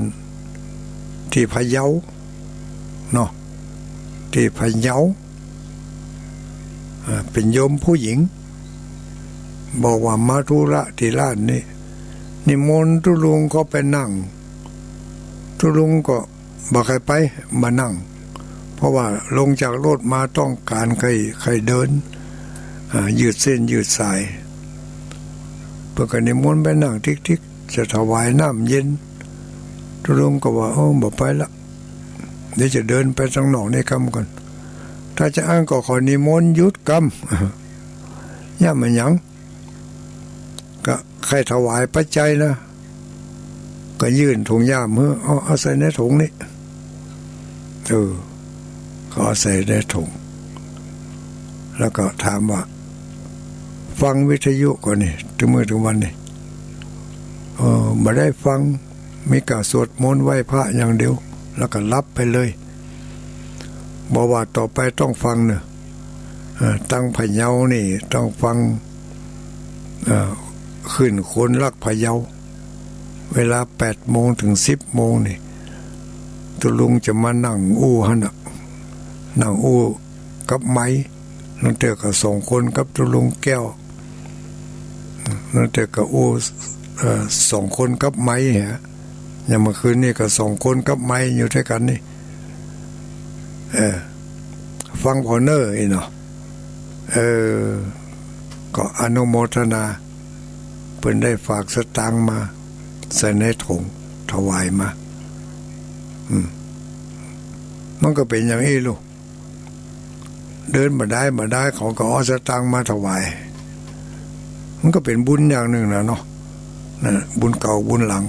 ตี้พะเยาเนาะ ตี้พะเยา อ่า เป๋นโยมผู้หญิง บอกว่ามาธุระตี้ร้านนี้ นิมนต์ตุ๊ลุงเข้าไปนั่ง ตุ๊ลุงก็ บ่ใค่ไป บ่นั่ง เพราะว่าลงจากรถมาต้องก๋านใค่ ใค่เดิน อ่า ยืดเส้นยืดสาย เปิ้นก็นิมนต์ไปนั่งติ๊กๆ จะถวายน้ำเย็น ตุ๊ลุงก็ว่า โอ้ บ่ไปละ เดี๋ยวจะเดินไปตางนอกนี้กำก่อน ถ้าจะอั้นก็ขอนิมนต์หยุดกำ ย่ามอะหยัง ก็ใค่ถวายปัจจัยนะ ก็ยื่นถุงย่ามหื้อ เอา เอาใส่ในถุงนี้ เออ ก็เอาใส่ในถุง แล้วก็ถามว่า ฟังวิทยุก่อนี่ เถิงมื้อเถิงวันนี่ เออ บ่ได้ฟัง มีก้าสวดมนต์ไหว้พระอย่างเดียว แล้วก็หลับไปเลย บอกว่าต่อไปต้องฟังเน่อ เอ่อ ตางพะเยานี่ต้องฟัง เอ่อ ขึ้นโขนลักพะเยา เวลาแปดโมงเถิงสิบโมงนี่ ตุ๊ลุงจะมานั่งอู้หั้นน่ะ นั่งอู้กับไหม ลางเตื้อก็สองคนกับตุ๊ลุงแก้ว ลางเตื้อก็อู้ เอ่อ สองคนกับไหมฮะ อย่างเมื่อคืนนี่ก็สองคนกับไหมอยู่ด้วยกั๋นนี่ เออ ฟังผ่อเน่ออี้เนาะ เออ ก็อนุโมทนา เปิ้นได้ฝากสตางค์มา ใส่ในถุง ถวายมา อืม มันก็เป๋นอย่างอี้ลูก เดินบ่ได้ บ่ได้ เขาก็เอาสตางค์มาถวาย มันก็เป๋นบุญอย่างนึ่งนะเนาะ นะ บุญเก่าบุญหลัง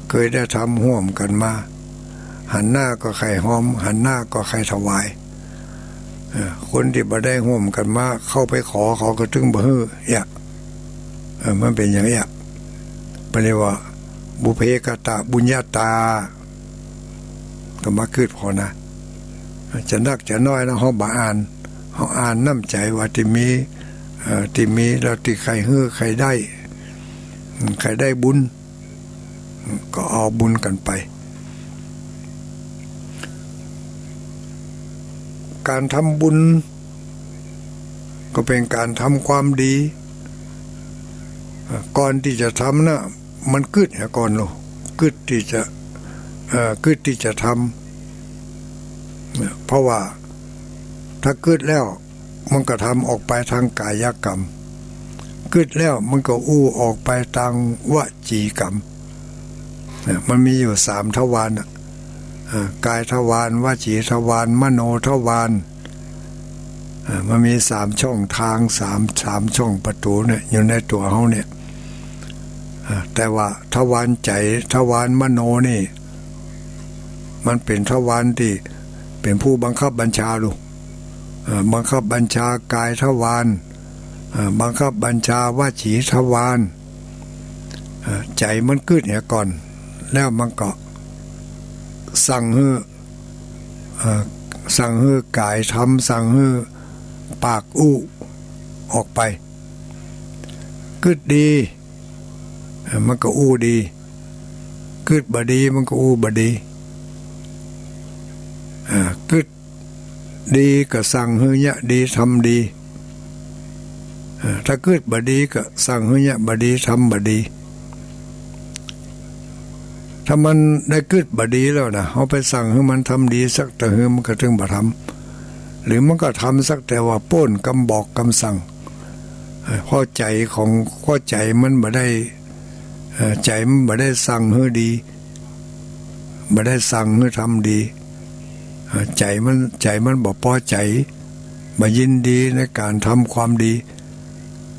เกยได้ทำฮ่วมกั๋นมา หันหน้าก็ใค่ฮ่อม หันหน้าก็ใค่ถวาย เออ คนตี้บ่ได้ฮ่วมกั๋นมา เข้าไปขอเขาก็ตึงบ่หื้อ เอี้ย เออ มันเป๋นอย่างเอี้ย เปิ้นเรียกว่า บุพเพกตปุญญาตา ก็มาคิดผ่อนะ จะนักจะน้อยนะ เฮาบ่อ่าน เฮาอ่านน้ำใจ๋ว่าตี้มี เอ่อ ตี้มีแล้วตี้ใค่หื้อใค่ได้ อืม ใค่ได้บุญ อืม ก็เอาบุญกั๋นไป ก๋านทำบุญ ก็เป๋นก๋านทำความดี เอ่อ ก่อนตี้จะทำน่ะ มันกึ๊ดเหียก่อนโล กึ๊ดตี้จะ เอ่อ กึ๊ดตี้จะทำ เนี่ย เพราะว่าถ้ากึ๊ดแล้ว มันก็ทำออกไปตางก๋ายกรรม กึ๊ดแล้วมันก็อู้ออกไปตางวจีกรรม เนี่ย มันมีอยู่สามทวารน่ะ อ่า ก๋ายทวาร วจีทวาร มโนทวาร อ่า มันมีสามช่องตาง สาม สามช่องประตู๋เนี่ย อยู่ในตั๋วเฮาเนี่ย อ่า แต่ว่าทวารใจ๋ ทวารมโนนี่ มันเป๋นทวารตี้เป๋นผู้บังคับบัญชาลูก อ่า บังคับบัญชาก๋ายทวาร อ่า บังคับบัญชาวจีทวาร อ่า ใจ๋มันกึ๊ดเหียก่อน แล้วมันก็สั่งหื้อ อ่า สั่งหื้อก๋ายทำ สั่งหื้อปากอู้ออกไป กึ๊ดดี อ่า มันก็อู้ดี กึ๊ดบ่ดี มันก็อู้บ่ดี อ่า กึ๊ดดีก็สั่งหื้อเยียะดี ทำดี อ่า ถ้ากึ๊ดบ่ดีก็สั่งหื้อเยียะบ่ดี ทำบ่ดี ถ้ามันได้กึ๊ดบ่ดีแล้วน่ะ เฮาไปสั่งหื้อมันทำดีสักตะหือ มันก็ตึงบ่ทำ หรือมันก็ทำสักแต่ว่าโป้นกำบอกกำสั่ง เอ่อ เพราะใจ๋ของ เพราะใจ๋มันบ่ได้ เอ่อ ใจ๋มันบ่ได้สั่งหื้อดี บ่ได้สั่งหื้อทำดี เอ่อ ใจ๋มัน ใจ๋มันบ่ปอใจ๋ บ่ยินดีในก๋านทำความดี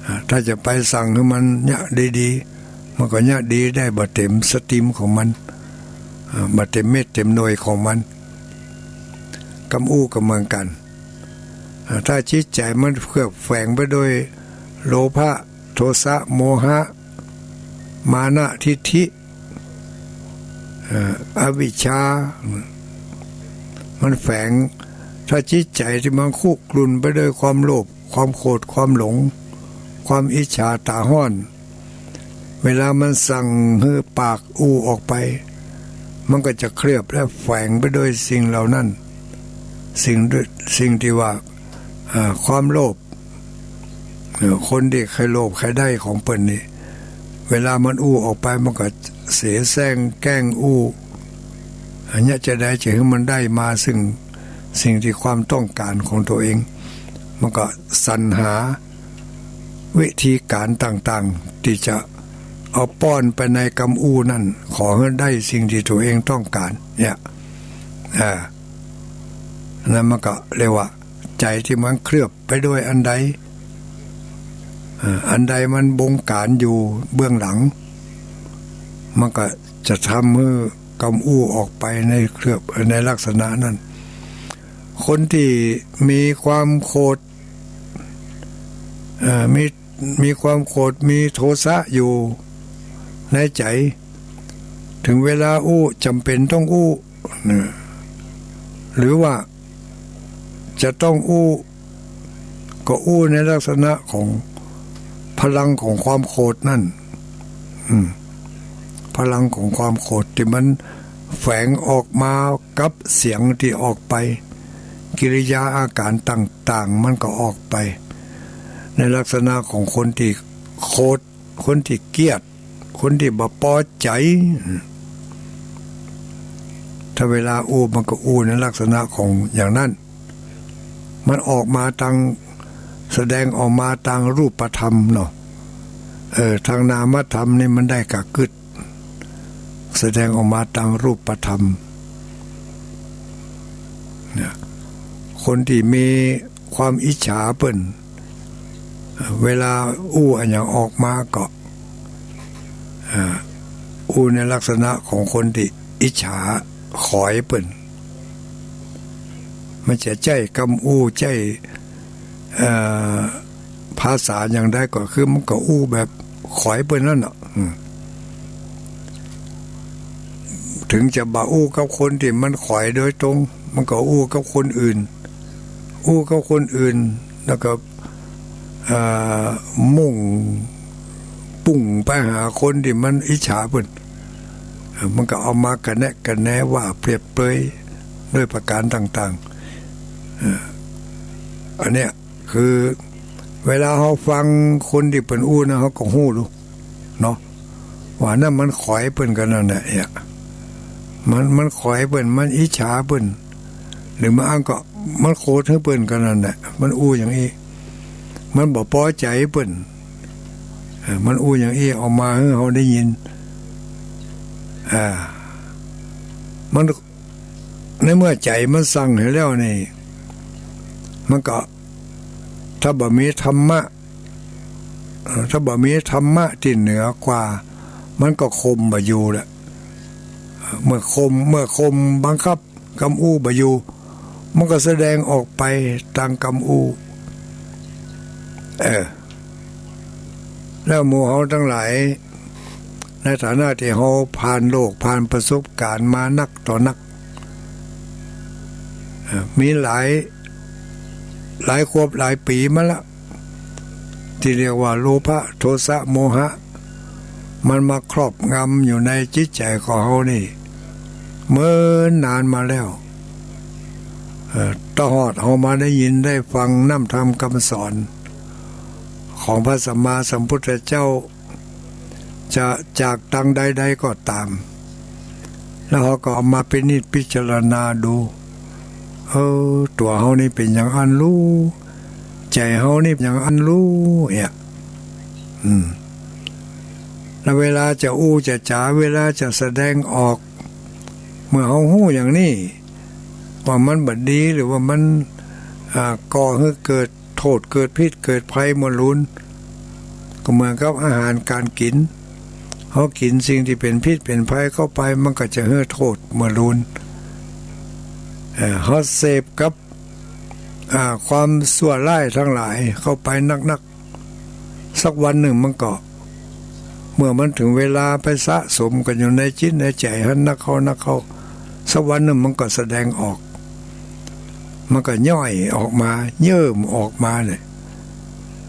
อ่า ถ้าจะไปสั่งหื้อมันเยียะดีๆ มันก็เยียะดีได้บ่เต๋มสตรีมของมัน อ่า บ่เต๋มเม็ดเต๋มหน่วยของมัน กำอู้ก็เหมือนกั๋น อ่า ถ้าจิตใจ๋มันเคลือบแฝงไปโดยโลภะ โทสะ โมหะ มานะ ทิฏฐิ เอ่อ อวิชชา มันแฝง ถ้าจิตใจ๋ตี้มันคุกรุ่นไปโดยความโลภ ความโขด ความหลง ความอิจฉาต๋าฮ้อน เวลามันสั่งหื้อปากอู้ออกไป มันก็จะเคลือบและแฝงไปโดยสิ่งเหล่านั้น สิ่งด้วย สิ่งตี้ว่า อ่า ความโลภ เอ่อ คนตี้ใค่โลภใค่ได้ของเปิ้นนี่ เวลามันอู้ออกไป มันก็เสแสร้งแกล้งอู้ อันเนี้ยจะใดจะหื้อมันได้มาซึ่งสิ่งตี้ความต้องก๋านของตั๋วเอง มันก็สรรหาวิธีก๋านต่างๆ ตี้จะเอาป้อนไปในกำอู้นั้น ขอหื้อได้สิ่งตี้ตั๋วเองต้องก๋าน เนี่ย อ่า นั้นมันก็เรียกว่าใจ๋ตี้มันเคลือบไปโดยอันใด อ่า อันใดมันบงก๋านอยู่เบื้องหลัง มันก็จะทำหื้อกำอู้ออกไปในเคลือบ ในลักษณะนั้น คนตี้มีความโขด เอ่อ มี มีความโขด มีโทสะอยู่ในใจ๋ เถิงเวลาอู้จ๋ำเป๋นต้องอู้ นะ หรือว่าจะต้องอู้ ก็อู้ในลักษณะของพลังของความโขดนั้น อืม พลังของความโขดตี้มันแฝงออกมากับเสียงตี้ออกไป กิริยาอาก๋ารต่างๆ มันก็ออกไป ในลักษณะของคนตี้โขด คนตี้เกลียด คนตี้บ่ปอใจ๋ ถ้าเวลาอู้มันก็อู้ในลักษณะของอย่างนั้น มันออกมาตาง แสดงออกมาตางรูปธรรมเนาะ เออ ตางนามธรรมนี่มันได้ก้ากึ๊ด แสดงออกมาตางรูปธรรม เนี่ย คนตี้มีความอิจฉาเปิ้น เวลาอู้อะหยังออกมาก็ อ่า อู้ในลักษณะของคนตี้อิจฉาขอยเปิ้น มันจะใจ๊กำอู้ ใจ๊ เอ่อ ภาษาอย่างใดก็คือมันก็อู้แบบขอยเปิ้นนั่นน่ะ อืม เถิงจะบ่อู้กับคนตี้มันขอยโดยตรง มันก็อู้กับคนอื่น อู้กับคนอื่น แล้วก็ อ่า มุ่งปุ้งไปหาคนตี้มันอิจฉาเปิ้น เออ มันก็เอามากระแนะกระแนว่าเปรียบเปรยด้วยประการต่างๆ เออ อันเนี้ยคือเวลาเฮาฟังคนตี้เปิ้นอู้นะ เฮาก็ฮู้ดูเนาะ ว่านั่นมันขอยเปิ้นก็นั่นแหละเนี่ย มัน มันขอยเปิ้น มันอิจฉาเปิ้น หรือบางอันก็มันโขดหื้อเปิ้นก็นั่นแหละ มันอู้อย่างอี้ มันบ่ปอใจ๋เปิ้น เออ มันอู้อย่างอี้ออกมาหื้อเฮาได้ยิน อ่า มัน ในเมื่อใจ๋มันสั่งหื้อแล้วนี่ มันก็ ถ้าบ่มีธรรมะ เอ่อ ถ้าบ่มีธรรมะตี้เหนือกว่า มันก็ข่มบ่อยู่แหละ เมื่อข่ม เมื่อข่มบังคับกำอู้บ่อยู่ มันก็แสดงออกไปตางกำอู้ เออ แล้วหมู่เฮาตังหลาย ในฐานะตี้เฮาผ่านโลก ผ่านประสบก๋ารณ์มานักต่อนัก เอ่อ มีหลาย หลายขวบหลายปี๋มาละ ตี้เรียกว่าโลภะ โทสะ โมหะ มันมาครอบงำอยู่ในจิตใจ๋ของเฮานี่ เมินนานมาแล้ว เอ่อ ตะฮอดเฮามาได้ยินได้ฟังน้ำธรรมกำสอนของพระสัมมาสัมพุทธเจ้า จะจากตางใดๆ ก็ต๋าม แล้วเฮาก็เอามาพินิจพิจารณาดู เออ ตั๋วเฮานี่เป๋นอย่างอั้นลู ใจ๋เฮานี่อย่างอั้นลู เนี่ย อืม แล้วเวลาจะอู้จะจ๋า เวลาจะแสดงออก เมื่อเฮาฮู้อย่างนี้ ว่ามันบ่ดี หรือว่ามัน อ่า ก่อหื้อเกิด โต้ษ เกิดพิษ เกิดภัยเมื่อลูน ก็เหมือนกับอาหารก๋านกิ๋น เฮากิ๋นสิ่งตี้เป๋นพิษเป๋นภัยเข้าไป มันก็จะหื้อโต้ษเมื่อลูน เอ่อ เฮาเสพกับ อ่า ความชั่วร้ายตังหลายเข้าไปนักๆ สักวันหนึ่งมันก็ เมื่อมันเถิงเวลาไปสะสมกั๋นอยู่ในจิตในใจ๋หั้นนักเข้านักเข้า สักวันหนึ่งมันก็แสดงออก มันก็ย่อยออกมา เยิ่มออกมาเนี่ย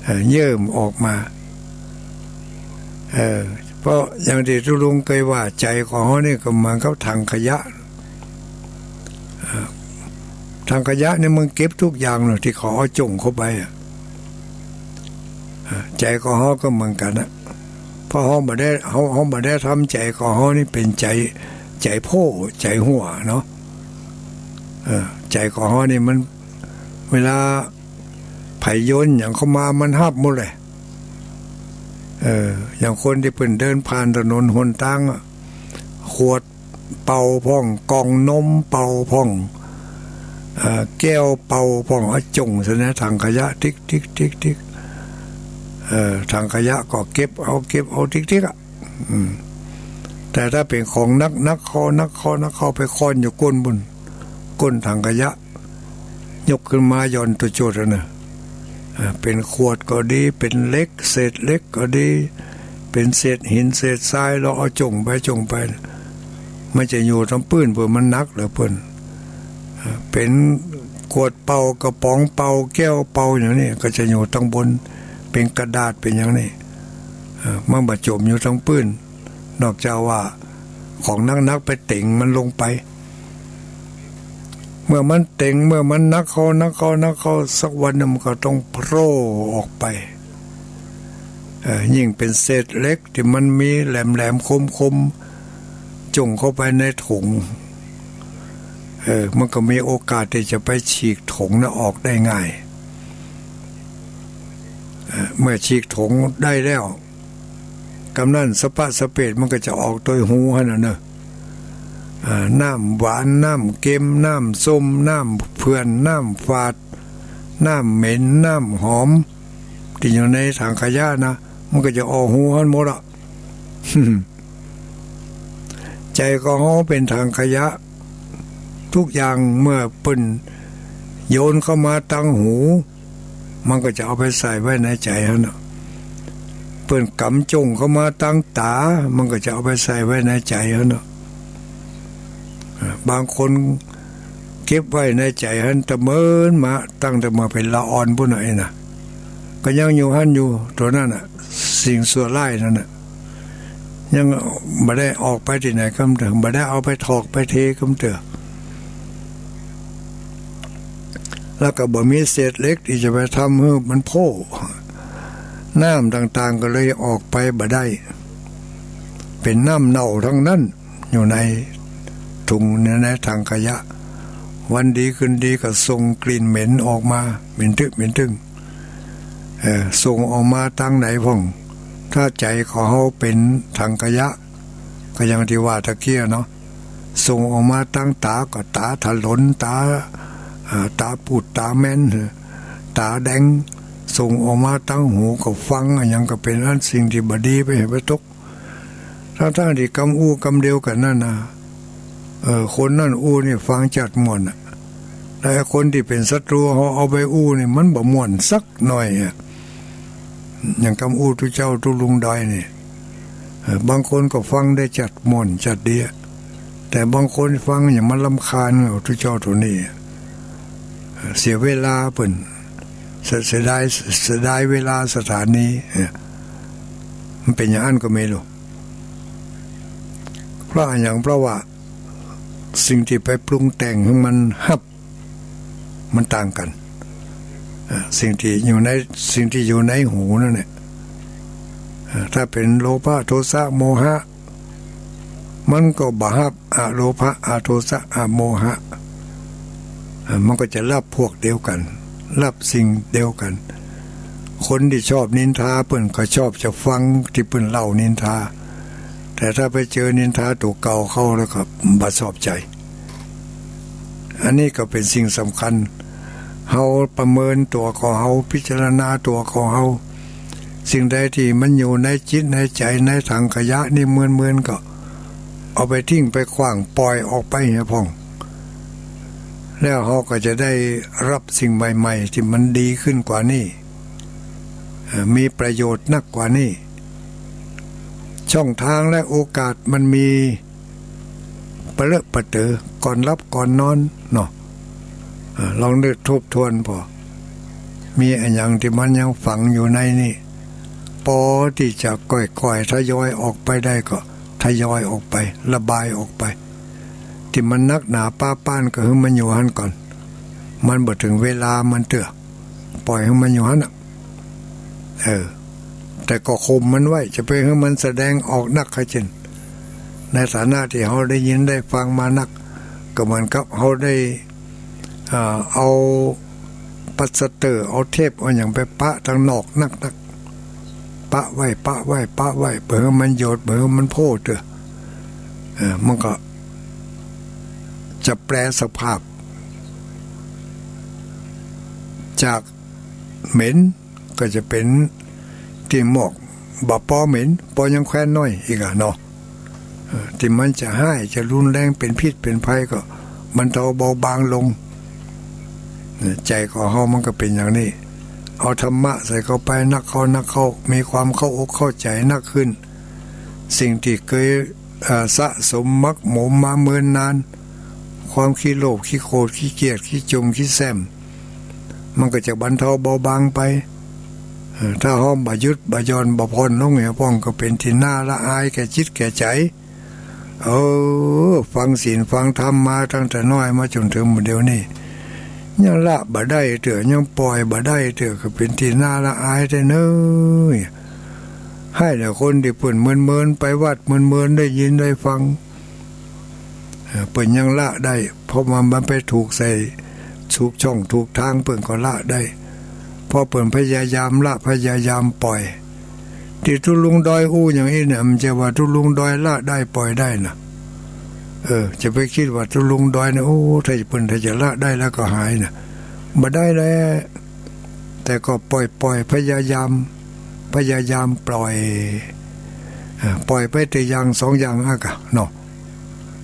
เอ่อ เยิ่มออกมา เอ่อ เพราะอย่างตี้ตุ๊ลุงเกยว่า ใจ๋ของเฮานี่ก็เหมือนกับถังขยะ เอ่อ ถังขยะนี่มันเก็บกู้อย่างเนาะ ตี้เขาเอาจ้งเข้าไปอะ เอ่อ ใจ๋ของเฮาก็เหมือนกั๋นนะ เพราะเฮาบ่ได้ เฮา เฮาบ่ได้ทำใจ๋ของเฮานี่เป๋นใจ๋ ใจ๋โพ่ ใจ๋ฮั่วเนาะ เอ่อ ใจ๋ของเฮานี่มัน เวลาใผโยนหยังเข้ามามันฮับหมดเลย เอ่อ อย่างคนตี้เปิ้นเดินผ่านถนนหนตางอะ ขวดเป่าพ่อง ก่องนมเป่าพ่อง เอ่อ แก้วเป่าพ่อง เอาจ้งใส่ในถังขยะ ติ๊กติ๊กติ๊กติ๊ก เอ่อ ถังขยะก็เก็บเอา เก็บเอา ติ๊กติ๊กอะ อืม แต่ถ้าเป๋นของหนักๆ เข้า หนักเข้า หนักเข้า ไปค่อนอยู่ก้นปู้น ก้นถังขยะ ยกขึ้นมาหย่อนตั๋วโจทย์อะนะ อ่า เป๋นขวดก็ดี เป๋นเหล็ก เศษเหล็กก็ดี เป๋นเศษหิน เศษทราย แล้วเอาจ้งไป จ้งไป มันจะอยู่ตังปื้น เพราะมันหนักเหลือเปิ้น อ่า เป๋นขวดเป่า กระป๋องเป่า แก้วเป่าอย่างนี้ ก็จะอยู่ตังบน เป๋นกระดาษ เป๋นอย่างนี้ อ่า มันบ่จ๋มอยู่ตังปื้น นอกจากว่าของหนักๆ ไปเต็งมันลงไป เมื่อมันเต็ง เมื่อมันหนักเข้า หนักเข้า หนักเข้า สักวันหนึ่งมันก็ต้องโผล่ออกไป เอ่อ ยิ่งเป๋นเศษเหล็กตี้มันมีแหลมๆ คมๆ จ้งเข้าไปในถุง เอ่อ มันก็มีโอกาสตี้จะไปฉีกถุงนั้นออกได้ง่าย เอ่อ เมื่อฉีกถุงได้แล้ว กำนั้นสะปะสะเปดมันก็จะออกโตยฮูหั้นน่ะเนาะ อ่า น้ำหวาน น้ำเค็ม น้ำส้ม น้ำเผื่อน น้ำฝาด น้ำเหม็น น้ำหอม ตี้อยู่ในถังขยะนะ มันก็จะออกฮูหั้นหมดอะ ใจ๋ของเฮาเป๋นถังขยะ กู้อย่าง เมื่อเปิ้นโยนเข้ามาตังหู มันก็จะเอาไปใส่ไว้ในใจ๋หั้นน่ะ เปิ้นก๋ำจ้งเข้ามาตังต๋า มันก็จะเอาไปใส่ไว้ในใจ๋หั้นน่ะ อ่า บางคน เก็บไว้ในใจ๋หั้นตะเมินมา ตั้งแต่เมื่อเป๋นละอ่อนปู้นน่ะ ไอ้น่ะ ก็ยังอยู่หั้นอยู่ ตั๋วนั้นน่ะ สิ่งชั่วร้ายนั้นน่ะ ยังบ่ได้ออกไปตี้ไหนกำเตื้อ บ่ได้เอาไปถอกไปเทกำเตื้อ แล้วก็บ่มีเศษเหล็กตี้จะไปทำหื้อมันโพ้ น้ำต่างๆ ก็เลยออกไปบ่ได้ เป๋นน้ำเน่าทั้งนั้น อยู่ในถุง ใน ในถังขยะ วันดีคืนดีก็ส่งกลิ่นเหม็นออกมา เหม็นตึ๊ก เหม็นตึ๊ก เอ่อ ส่งออกมาตางไหนพ่อง ถ้าใจ๋ของเฮาเป๋นถังขยะ ก็อย่างตี้ว่าตะกี้เนาะ ส่งออกมาตางต๋าก็ต๋าถลน ต๋า เอ่อ ต๋าปูด ต๋าแมน ต๋าแดง ส่งออกมาตางหูก็ฟัง อะหยังก็เป๋นอันสิ่งตี้บ่ดีไปหื้อไปตก ทั้งๆ ตี้กำอู้กำเดียวกั๋นนั้นน่ะ เออ คนนั้นอู้นี่ฟังจัดม่วนน่ะ แต่คนตี้เป๋นศัตรูเฮาเอาไปอู้นี่มันบ่ม่วนสักหน่อยอะ อย่างกำอู้ตุ๊เจ้าตุ๊ลุงดอยนี่ เออ บางคนก็ฟังได้จัดม่วนจัดดีอะ แต่บางคนฟังอย่างมันรำคาญ เอาตุ๊เจ้าตั๋วนี้ เสียเวลาเปิ้น เสีย เสียดาย เสียดายเวลาสถานี เออ มันเป๋นอย่างอั้นก็มีลูก เพราะอะหยัง เพราะว่าสิ่งตี้ไปปรุงแต่งหื้อมันฮับ มันต่างกั๋น เอ่อ สิ่งตี้อยู่ใน สิ่งตี้อยู่ในหูนั่นแหละ เอ่อ ถ้าเป๋นโลภะ โทสะ โมหะ มันก็บ่ฮับอโลภะ อโทสะ อโมหะ เอ่อ มันก็จะฮับพวกเดียวกั๋น ฮับสิ่งเดียวกั๋น คนตี้ชอบนินทาเปิ้นก็ชอบจะฟังตี้เปิ้นเล่านินทา แต่ถ้าไปเจอนินทาตั๋วเก่าเข้าแล้วก็บ่ชอบใจ๋ อันนี้ก็เป๋นสิ่งสำคัญ เฮาประเมินตั๋วของเฮา พิจารณาตั๋วของเฮา สิ่งใดตี้มันอยู่ในจิตในใจ๋ ในถังขยะนี่เมินๆ ก็เอาไปทิ้งไปขว้าง ป่อยออกไปเหียพ่อง แล้วเฮาก็จะได้ฮับสิ่งใหม่ๆ ตี้มันดีขึ้นกว่านี้ เอ่อ มีประโยชน์นักกว่านี้ ช่องทางและโอกาสมันมี ปะเลอะปะเต๋อ ก่อนหลับก่อนนอนเนาะ เอ่อ ลองนึกทบทวนผ่อ มีอะหยังตี้มันยังฝังอยู่ในนี่ ปอตี้จะก้อยๆ ทยอยออกไปได้ก็ทยอยออกไป ระบายออกไป ตี้มันนักหนาป๊าป๊านก็หื้อมันอยู่หั้นก่อน มันบ่เถิงเวลามันเตื้อ ป่อยหื้อมันอยู่หั้นน่ะ เออ แต่ก็ข่มมันไว้ จะไปหื้อมันแสดงออกนัก ใค่เจ้น ในฐานะตี้เฮาได้ยินได้ฟังมานัก ก็เหมือนกับเฮาได้ อ่า เอาปลัสเตอร์ เอาเทป เอาหยังไปปะตางนอกนักๆ ปะไว้ ปะไว้ ปะไว้ บ่หื้อมันโยด บ่หื้อมันโพ้เตื้อ เออ มันก็จะแปรสภาพ จากเหม็นก็จะเป๋นตี้หมอก บ่ปอเหม็น ปอยังแควนน้อยอีกอะเนาะ เออ ตี้มันจะฮ้าย จะรุนแรง เป๋นพิษเป๋นภัยก็บรรเทาเบาบางลง เนี่ย ใจ๋ของเฮามันก็เป๋นอย่างนี้ เอาธรรมะใส่เข้าไปนักเข้า นักเข้า มีความเข้าอกเข้าใจ๋นักขึ้น สิ่งตี้เกย เอ่อ สะสมหมักหมมมาเมินนาน ความขี้โลภ ขี้โขด ขี้เกียจ ขี้จุ่ม ขี้แซ้ม มันก็จะบรรเทาเบาบางไป เอ่อ ถ้าเฮาบ่หยุด บ่หย่อน บ่ผ่อนลงเหียพ่อง ก็เป๋นตี้น่าละอายแก่จิตแก่ใจ๋ เออ ฟังศีลฟังธรรมมาตั้งแต่น้อยมาจ๋นเถิงเดี๋ยวนี้ ยังละบ่ได้เตื้อ ยังป่อยบ่ได้เตื้อ ก็เป๋นตี้น่าละอายแต๊เน้อ ฮ้ายแด่คนตี้เปิ้นเมินๆ ไปวัดเมินๆ ได้ยินได้ฟัง เอ่อ เปิ้นยังละได้ เพราะว่ามันไปถูกใส่ ถูกช่องถูกตาง เปิ้นก็ละได้ เพราะเปิ้นพยายามละ พยายามป่อย ตี้ตุ๊ลุงดอยอู้อย่างอี้เนี่ย มันจะว่าตุ๊ลุงดอยละได้ป่อยได้น่ะ เออ จะไปกึ๊ดว่าตุ๊ลุงดอยเนี่ย โอ้ ถ้าเปิ้นถ้าจะละได้แล้วก็หายน่ะ บ่ได้แล แต่ก็ป่อยๆ พยายาม พยายามป่อย เอ่อ ป่อยไปตี้อย่างสองอย่างอะกะเนาะ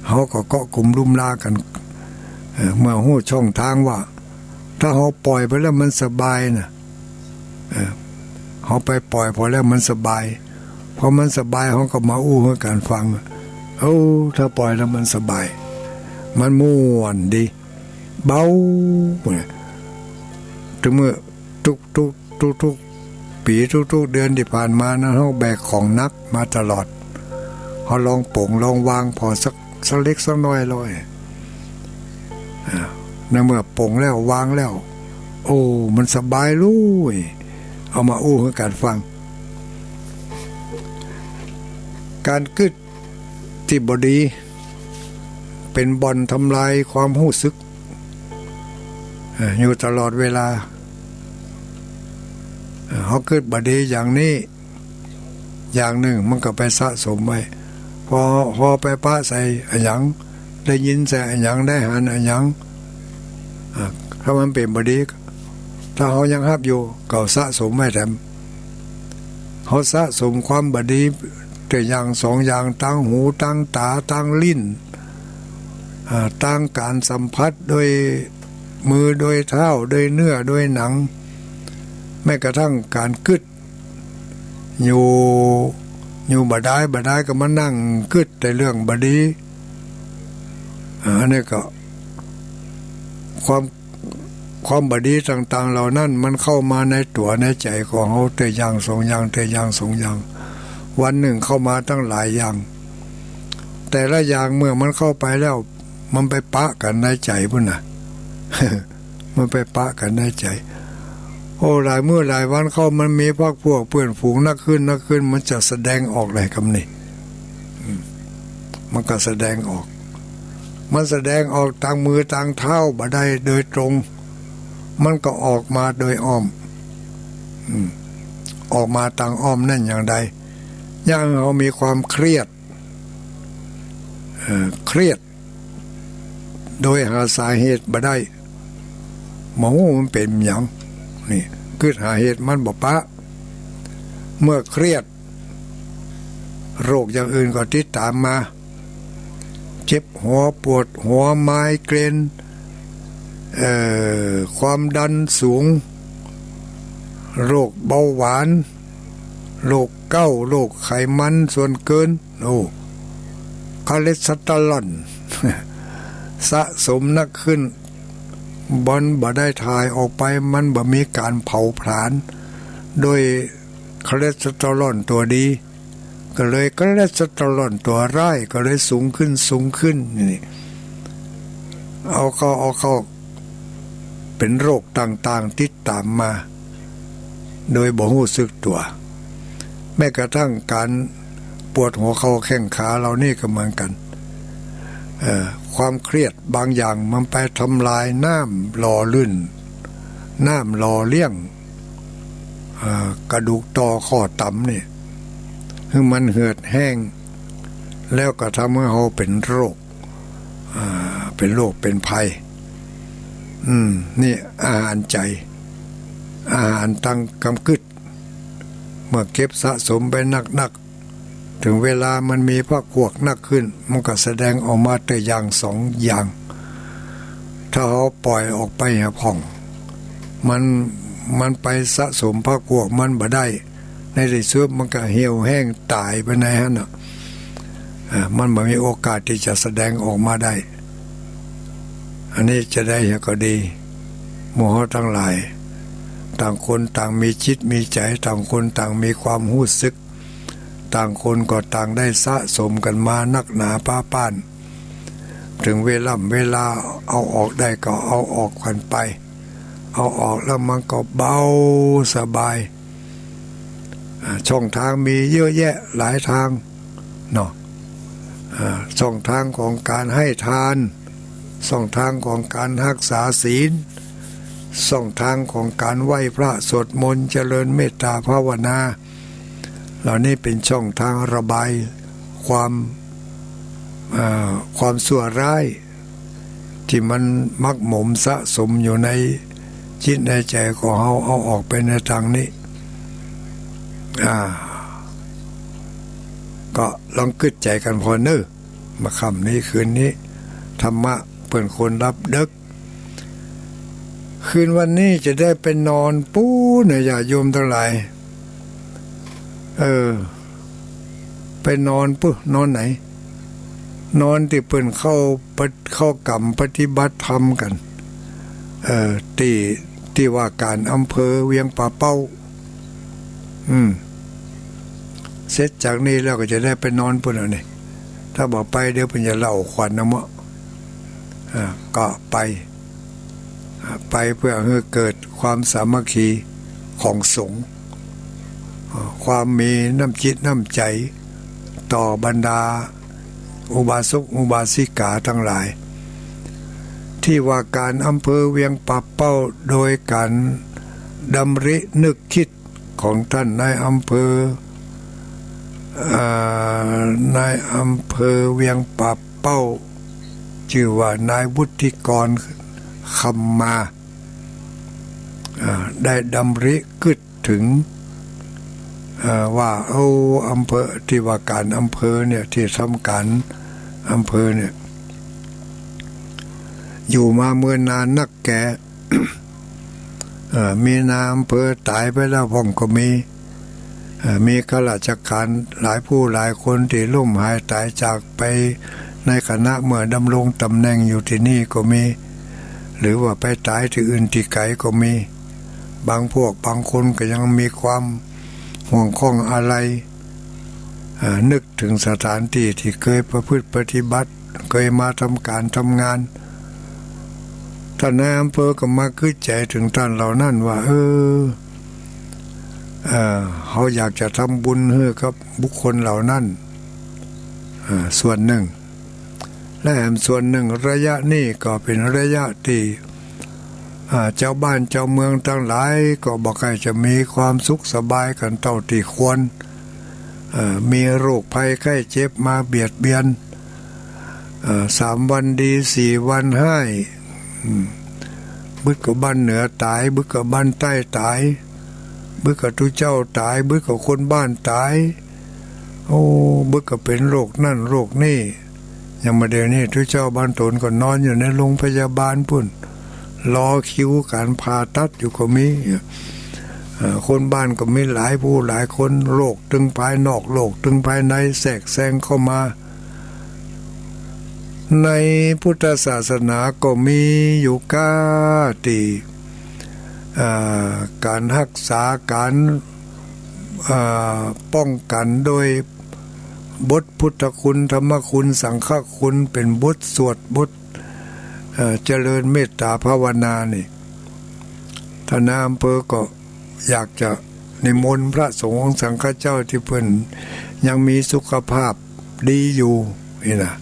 เฮาก็เกาะกุมลุ่มลากั๋น เอ่อ เมื่อฮู้ช่องตางว่า ถ้าเฮาป่อยไปแล้วมันสบายน่ะ เอ่อ เฮาไปป่อยผ่อแล้วมันสบาย พอมันสบาย เฮาก็มาอู้หื้อกั๋นฟัง โอ้ ถ้าป่อยแล้วมันสบาย มันม่วนดี เบา เถิงเมื่อ ทุกๆ ทุกๆ ปี๋ ทุกๆ เดือนตี้ผ่านมานั้น เฮาแบกของหนักมาตลอด เฮาลองปลงลองวางผ่อสัก สักเล็กสักน้อยลอย อ่า ในเมื่อปลงแล้ววางแล้ว โอ้ มันสบายลุย เอามาอู้หื้อกั๋นฟัง ก๋านกึ๊ดตี้บ่ดี เป๋นบ่อนทำลายความฮู้สึก อ่า อยู่ตลอดเวลา อ่า เฮากึ๊ดบ่ดีอย่างนี้ อย่างนึ่งมันก็ไปสะสมไว้ ผ่อ ผ่อไปปะใส่อะหยัง ได้ยินใส่อะหยัง ได้หันอะหยัง อ่า ถ้ามันเป๋นบ่ดี ถ้าเฮายังฮับอยู่ ก็สะสมไว้แถม เฮาสะสมความบ่ดี เตื้ออย่างสองอย่าง ตางหู ตางต๋า ตางลิ้น อ่า ตางก๋านสัมผัส โดยมือ โดยเท้า โดยเนื้อ โดยหนัง แม้กระทั่งก๋านกึ๊ด อยู่ อยู่บ่ดาย บ่ดายก็มานั่งกึ๊ดแต่เรื่องบ่ดี อ่า อันนี้ก็ ความ ความบ่ดีต่างๆ เหล่านั้น มันเข้ามาในตั๋วในใจ๋ของเฮา เตื้ออย่างสองอย่าง เตื้ออย่างสองอย่าง วันนึ่งเข้ามาตั้งหลายอย่าง แต่ละอย่างเมื่อมันเข้าไปแล้ว มันไปปะกั๋นในใจ๋ปู้นน่ะ มันไปปะกั๋นในใจ๋ โอ้ หลายมื้อหลายวันเข้า มันมีพรรคพวกเปื้อนฝูงนักขึ้น นักขึ้น มันจะแสดงออกเลยกำนี้ อืม มันก็แสดงออก มันแสดงออกตางมือตางเท้าบ่ได้โดยตรง มันก็ออกมาโดยอ้อม อืม ออกมาตางอ้อมนั้นอย่างใด อย่างเฮามีความเครียด เอ่อ เครียด โดยหาสาเหตุบ่ได้ บ่ฮู้มันเป๋นหยัง นี่ กึ๊ดหาเหตุมันบ่ปะ เมื่อเครียด โรคอย่างอื่นก็ติดต๋ามมา เจ็บหัว ปวดหัว ไมเกรน เอ่อ ความดันสูง โรคเบาหวาน โรคเก๊า โรคไขมันส่วนเกิน โอ้ คอเลสเตอรอล สะสมนักขึ้น มันบ่ได้ถ่ายออกไป มันบ่มีก๋านเผาผลาญโดยคอเลสเตอรอลตั๋วดี ก็เลยคอเลสเตอรอลตั๋วร้ายก็เลยสูงขึ้น สูงขึ้น นี่ เอาเข้า เอาเข้า เป๋นโรคต่างๆ ติดต๋ามมา โดยบ่ฮู้สึกตั๋ว แม้กระทั่งก๋านปวดหัวเข่าแข้งขาเหล่านี้ก็เหมือนกั๋น เอ่อ ความเครียดบางอย่างมันไปทำลายน้ำหล่อลื่น น้ำหล่อเลี้ยง เอ่อ กระดูกต่อข้อตำนี่ หื้อมันเหือดแห้ง แล้วก็ทำหื้อเฮาเป๋นโรค อ่า เป๋นโรคเป๋นภัย อืม นี่อาหารใจ๋ อาหารตางกำกึ๊ด เมื่อเก็บสะสมไปนักๆ เถิงเวลามันมีพรรคพวกนักขึ้น มันก็แสดงออกมาเตื้ออย่างสองอย่าง ถ้าเฮาป่อยออกไปหาพ่อง มัน มันไปสะสมพรรคพวกมันบ่ได้ ในตี้สุดมันก็เหี่ยวแห้งต๋ายไปในหั้นน่ะ อ่า มันบ่มีโอกาสตี้จะแสดงออกมาได้ อันนี้จะใดก็ดี หมู่เฮาตังหลาย ต่างคนต่างมีจิตมีใจ๋ ต่างคนต่างมีความฮู้สึก ต่างคนก็ต่างได้สะสมกั๋นมานักหนาป๊าป้าน เถิงเวล่ำเวลาเอาออกได้ก็เอาออกกั๋นไป เอาออกแล้วมันก็เบาสบาย อ่า ช่องทางมีเยอะแยะหลายตางเนาะ อ่า ช่องทางของก๋านให้ทาน ช่องทางของก๋านฮักษาศีล ช่องทางของก๋านไหว้พระสวดมนต์เจริญเมตต๋าภาวนา เหล่านี้เป๋นช่องทางระบายความ อ่า ความชั่วร้าย ตี้มันหมักหมมสะสมอยู่ในจิตในใจ๋ของเฮา เอาออกไปในตางนี้ อ่า ก็ลองกึ๊ดใจ๋กั๋นผ่อเน่อ มาค่ำนี้คืนนี้ ธรรมะเปื้อนคนหลับเดิ็ก คืนวันนี้จะได้ไปนอนปู๊นน่ะ ญาติโยมตังหลาย เออ ไปนอนปุ๊ นอนไหน นอนตี้เปิ้นเข้าปะ เข้ากรรมปฏิบัติธรรมกั๋น เอ่อ ตี้ ตี้ว่าก๋านอำเภอเวียงป่าเป้า อืม เสร็จจากนี้แล้วก็จะได้ไปนอนปู้นแล้วนี่ ถ้าบ่ไปเดี๋ยวเปิ้นจะเล่าขวัญนะเมาะ อ่า ก็ไป อ่า ไปเพื่อหื้อเกิดความสามัคคีของสงฆ์ อ่า ความมีน้ำจิตน้ำใจ๋ต่อบรรดาอุบาสกอุบาสิกาตังหลาย ตี้ว่าก๋านอำเภอเวียงป่าเป้า โดยก๋านดำรินึกกึ๊ด ของต้านนายอำเภอ อ่า นายอำเภอเวียงป่าเป้า จื้อว่านายวุฒิกร คำมา อ่า ได้ดำริกึ๊ดเถิง อ่า ว่า โอ้ อำเภอ ตี้ว่าก๋านอำเภอเนี่ย ตี้ทำก๋านอำเภอเนี่ย อยู่มาเมินนานนักแก่ เอ่อ มีนายอำเภอต๋ายไปแล้วพ่องก็มี เอ่อ มีข้าราชก๋านหลายผู้หลายคนตี้ล้มหายต๋ายจากไปในขณะเมื่อดำรงต๋ำแหน่งอยู่ตี้นี่ก็มี หรือว่าไปต๋ายตี้อื่นตี้ไก๋ก็มี บางพวกบางคนก็ยังมีความห่วงข้องอาลัย เอ่อ นึกเถิงสถานตี้ตี้เกยประพฤติปฏิบัติ เกยมาทำก๋านทำงาน ต้านนายอำเภอก็มากึ๊ดใจ๋เถิงต้านเหล่านั้นว่า เออ เอ่อ เฮาอยากจะทำบุญหื้อกับบุคคลเหล่านั้น เอ่อ ส่วนนึ่ง และแหมส่วนนึ่งระยะนี้ก็เป๋นระยะตี้ อ่า จาวบ้านจาวเมืองตังหลายก็บ่ใค่จะมีความสุขสบายกั๋นเต้าตี้ควร เอ่อ มีโรคภัยไข้เจ็บมาเบียดเบียน เอ่อ สามวันดีสี่วันฮ้าย อืม บึดก็บ้านเหนือต๋าย บึดก็บ้านใต้ต๋าย บึดก็ตุ๊เจ้าต๋าย บึดก็คนบ้านต๋าย โอ้ บึดก็เป๋นโรคนั่นโรคนี่ อย่างมาเดี๋ยวนี้ตุ๊เจ้าบ้านต๋นก็นอนอยู่ในโรงพยาบาลปู้น รอคิวก๋านผ่าตัดอยู่ก็มี เอ่อ คนบ้านก็มีหลายผู้หลายคน โรคตึงภายนอก โรคตึงภายในแทรกแซงเข้ามา ในพุทธศาสนาก็มีอยู่ก้าตี้ อ่า ก๋านฮักษา ก๋าน อ่า ป้องกั๋นโดยบทพุทธคุณ ธรรมคุณ สังฆคุณ เป๋นบทสวด บท เอ่อ เจริญเมตต๋าภาวนานี่ ต้านนายอำเภอก็อยากจะนิมนต์พระสงฆ์องค์สังฆเจ้าตี้เปิ้นยังมีสุขภาพดีอยู่นี่นะ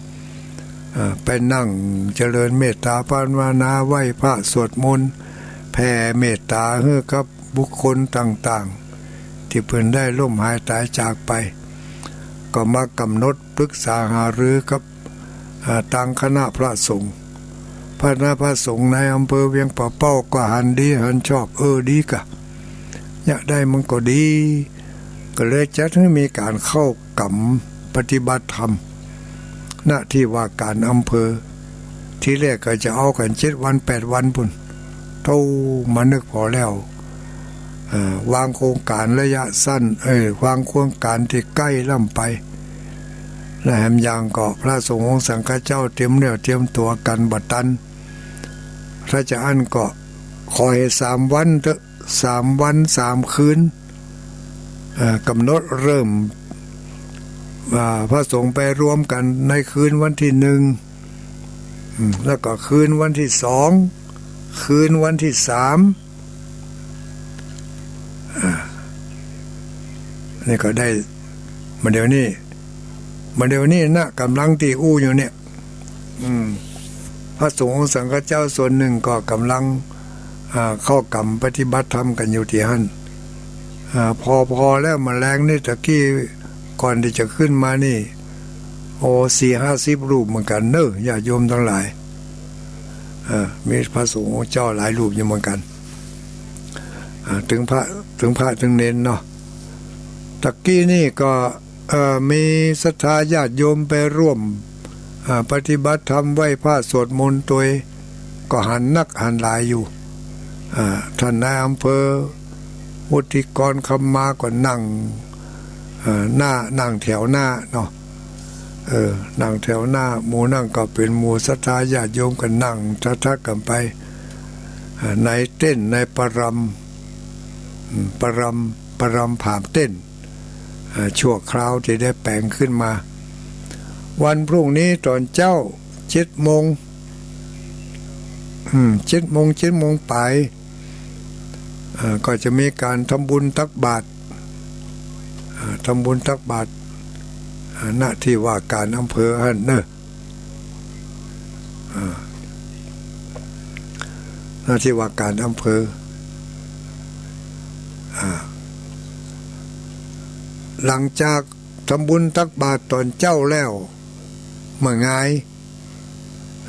เอ่อ ไปนั่งเจริญเมตต๋าภาวนา ไหว้พระสวดมนต์ แผ่เมตต๋าหื้อกับบุคคลต่างๆ ตี้เปิ้นได้ล้มหายต๋ายจากไป ก็มากำหนดปรึกษาหารือกับ อ่า ตางคณะพระสงฆ์ คณะพระสงฆ์ในอำเภอเวียงป่าเป้าก็หันดีหันชอบ เออ ดีก่ะ เยียะได้มันก็ดี ก็เลยจัดหื้อมีก๋านเข้ากรรมปฏิบัติธรรม ณ ตี้ว่าก๋านอำเภอ ทีแรกก็จะเอากั๋นเจ็ดวันแปดวันปู้น เต้ามานึกผ่อแล้ว เอ่อ วางโครงก๋านระยะสั้น เอ่อ วางโครงก๋านตี้ใก้ล้ำไป และแหมอย่างก็พระสงฆ์องค์สังฆเจ้าเตรียมเนื้อเตรียมตั๋วกั๋นบ่ตัน ถ้าจะอั้นก็ขอหื้อสามวันเต๊อะ สามวันสามคืน เอ่อ กำหนดเริ่ม อ่า พระสงฆ์ไปรวมกั๋นในคืนวันตี้หนึ่ง อืม แล้วก็คืนวันตี้สอง คืนวันตี้สาม อ่า นี่ก็ได้ มาเดี๋ยวนี้ มาเดี๋ยวนี้นะ ก๋ำลังตี้อู้อยู่เนี่ย อืม พระสงฆ์องค์สังฆเจ้าส่วนนึ่งก็ก๋ำลัง อ่า เข้ากรรมปฏิบัติธรรมกั๋นอยู่ตี้หั้น อ่า ผ่อ ผ่อแล้วมาแลงนี่ตะกี้ก่อนตี้จะขึ้นมานี่ โอ้ สี่ห้าสิบรูปเหมือนกั๋นเนาะ ญาติโยมตังหลาย เอ่อ มีพระสงฆ์องค์เจ้าหลายรูปอยู่เหมือนกั๋น อ่า ตึงพระ ตึงพระตึงเณรเนาะ ตะกี้นี่ก็ เอ่อ มีศรัทธาญาติโยมไปร่วม อ่า ปฏิบัติธรรมไหว้พระสวดมนต์ตวย ก็หันนักหันหลายอยู่ อ่า ต้านนายอำเภอ วุฒิกร คำมา ก็นั่ง เอ่อ หน้า นั่งแถวหน้าเนาะ เออ นั่งแถวหน้า หมู่นั่นก็เป๋นหมู่ศรัทธาญาติโยมก็นั่งทักๆ กั๋นไป ในเต็นท์ ในประลำ อืม ประลำ ประลำผามเต็นท์ อ่า ชั่วคราวตี้ได้แป๋งขึ้นมา วันพรุ่งนี้ต๋อนเจ๊า เจ็ดโมง อืม เจ็ดโมง เจ็ดโมงป๋าย อ่า ก็จะมีก๋านทำบุญตักบาตร อ่า ทำบุญตักบาตร อ่า ณ ที่ว่าก๋านอำเภอหั้นเนาะ อ่า ณ ที่ว่าก๋านอำเภอ อ่า หลังจากทำบุญตักบาตรต๋อนเจ๊าแล้ว เมื่องาย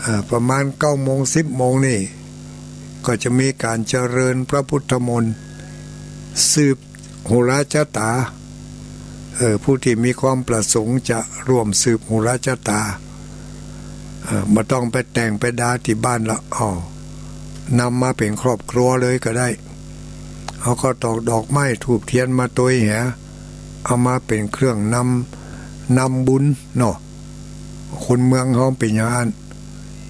อ่า ประมาณเก้าโมง สิบโมงนี่ ก็จะมีก๋านเจริญพระพุทธมนต์ สืบโหราชะต๋า เออ ผู้ตี้มีความประสงค์จะร่วมสืบโหราชะต๋า เออ บ่ต้องไปแต่งไปดาตี้บ้านละ เอานำมาเป๋นครอบครัวเลยก็ได้ เอาข้าวตอกดอกไม้ธูปเตียนมาตวยเหีย เอามาเป๋นเครื่องนำ นำบุญเนาะ คนเมืองเฮาเป๋นอย่างอั้น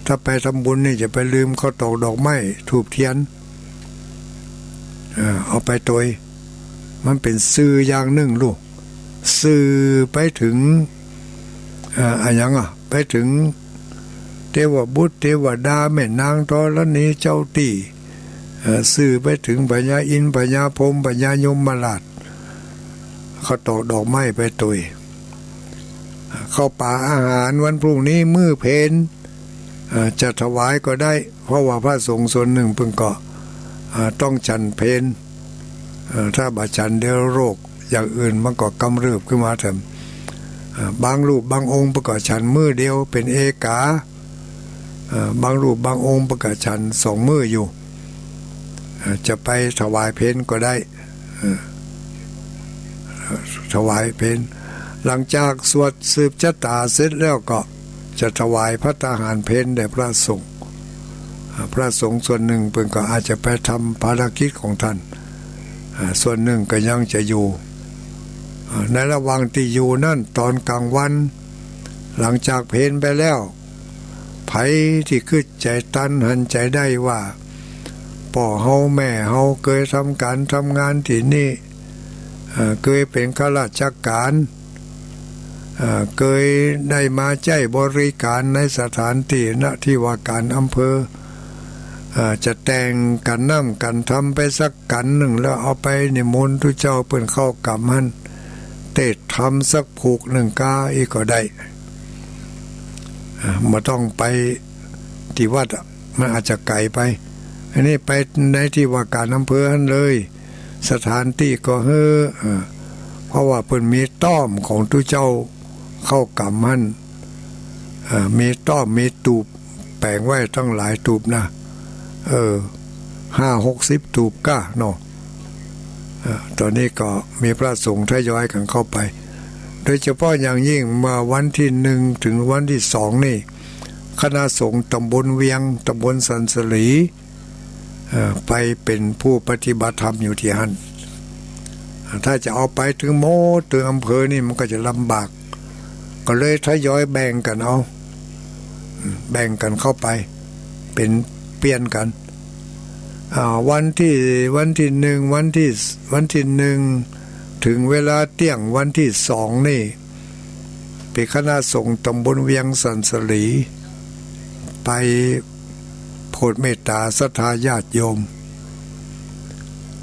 ถ้าไปทำบุญนี่จะไปลืมข้าวตอกดอกไม้ธูปเตียน เออ เอาไปตวย มันเป๋นสื่ออย่างนึ่งลูก สื่อไปเถิง เอ่อ อะหยังอะ ไปเถิงเตวบุตรเตวดา แม่นางธรณี เจ้าตี้ เอ่อ สื่อไปเถิงพญาอินทร์ พญาพรหม พญายมราช ข้าวตอกดอกไม้ไปตวย ข้าวป๋าอาหารวันพรุ่งนี้มื้อเพล เอ่อ จะถวายก็ได้ เพราะว่าพระสงฆ์ส่วนนึ่งเปิ้นก็ เอ่อ ต้องฉันเพล เอ่อ ถ้าบ่ฉันเดี๋ยวโรคอย่างอื่นมันก็กำเริบขึ้นมาแถม เอ่อ บางรูปบางองค์เปิ้นก็ฉันมื้อเดียวเป๋นเอกา เอ่อ บางรูปบางองค์เปิ้นก็ฉันสองมื้ออยู่ เอ่อ จะไปถวายเพลก็ได้ เอ่อ ถวายเพล หลังจากสวดสืบชะต๋าเสร็จแล้วก็จะถวายภัตตาหารเพลแด่พระสงฆ์ อ่า พระสงฆ์ส่วนนึ่งเปิ้นก็อาจจะไปทำภารกิจของต้าน อ่า ส่วนนึ่งก็ยังจะอยู่ อ่า ในระหว่างตี้อยู่นั้นต๋อนก๋างวัน หลังจากเพลไปแล้ว ใผตี้กึ๊ดใจ๋ตันหันใจ๋ได้ว่า ป้อเฮาแม่เฮาเกยทำก๋านทำงานตี้นี่ เอ่อ เกยเป๋นข้าราชก๋าน เอ่อ เกยได้มาใจ๊บริก๋านในสถานตี้ ณ ที่ว่าก๋านอำเภอ เอ่อ จะแต่งก๋านน้ำก๋านธรรมไปสักก๋านนึ่ง แล้วเอาไปนิมนต์ตุ๊เจ้าเปิ้นเข้าก๋ำหั้น เตศน์ธรรมสักผูกนึ่งกาอี้ก็ได้ อ่า บ่ต้องไปตี้วัดอะ มันอาจจะไก๋ไป อันนี้ไปในตี้ว่าก๋านอำเภอหั้นเลย สถานตี้ก็เฮ้อ เอ่อ เพราะว่าเปิ้นมีต้อมของตุ๊เจ้าเข้าก๋ำหั้น เอ่อ มีต้อมมีตูบแป๋งไว้ตั้งหลายตูบนะ เออ ห้าหกสิบตูบก้าเนาะ เอ่อ ต๋อนนี้ก็มีพระสงฆ์ทยอยกั๋นเข้าไป โดยเฉพาะอย่างยิ่งเมื่อวันตี้นึ่งเถิงวันตี้สองนี่ คณะสงฆ์ต๋ำบลเวียง ต๋ำบลสันสลี เอ่อ ไปเป๋นผู้ปฏิบัติธรรมอยู่ตี้หั้น ถ้าจะเอาไปเถิงหมดเถิงอำเภอนี่มันก็จะลำบาก ก็เลยทยอยแบ่งกั๋นเอา แบ่งกั๋นเข้าไป เป๋นเปลี่ยนกั๋น อ่า วันตี้ วันตี้นึ่ง วันตี้ วันตี้นึ่ง เถิงเวลาเตี้ยงวันตี้สองนี่ เป๋นคณะสงฆ์ต๋ำบลเวียงสันสลี ไปโผดเมตต๋าศรัทธาญาติโยม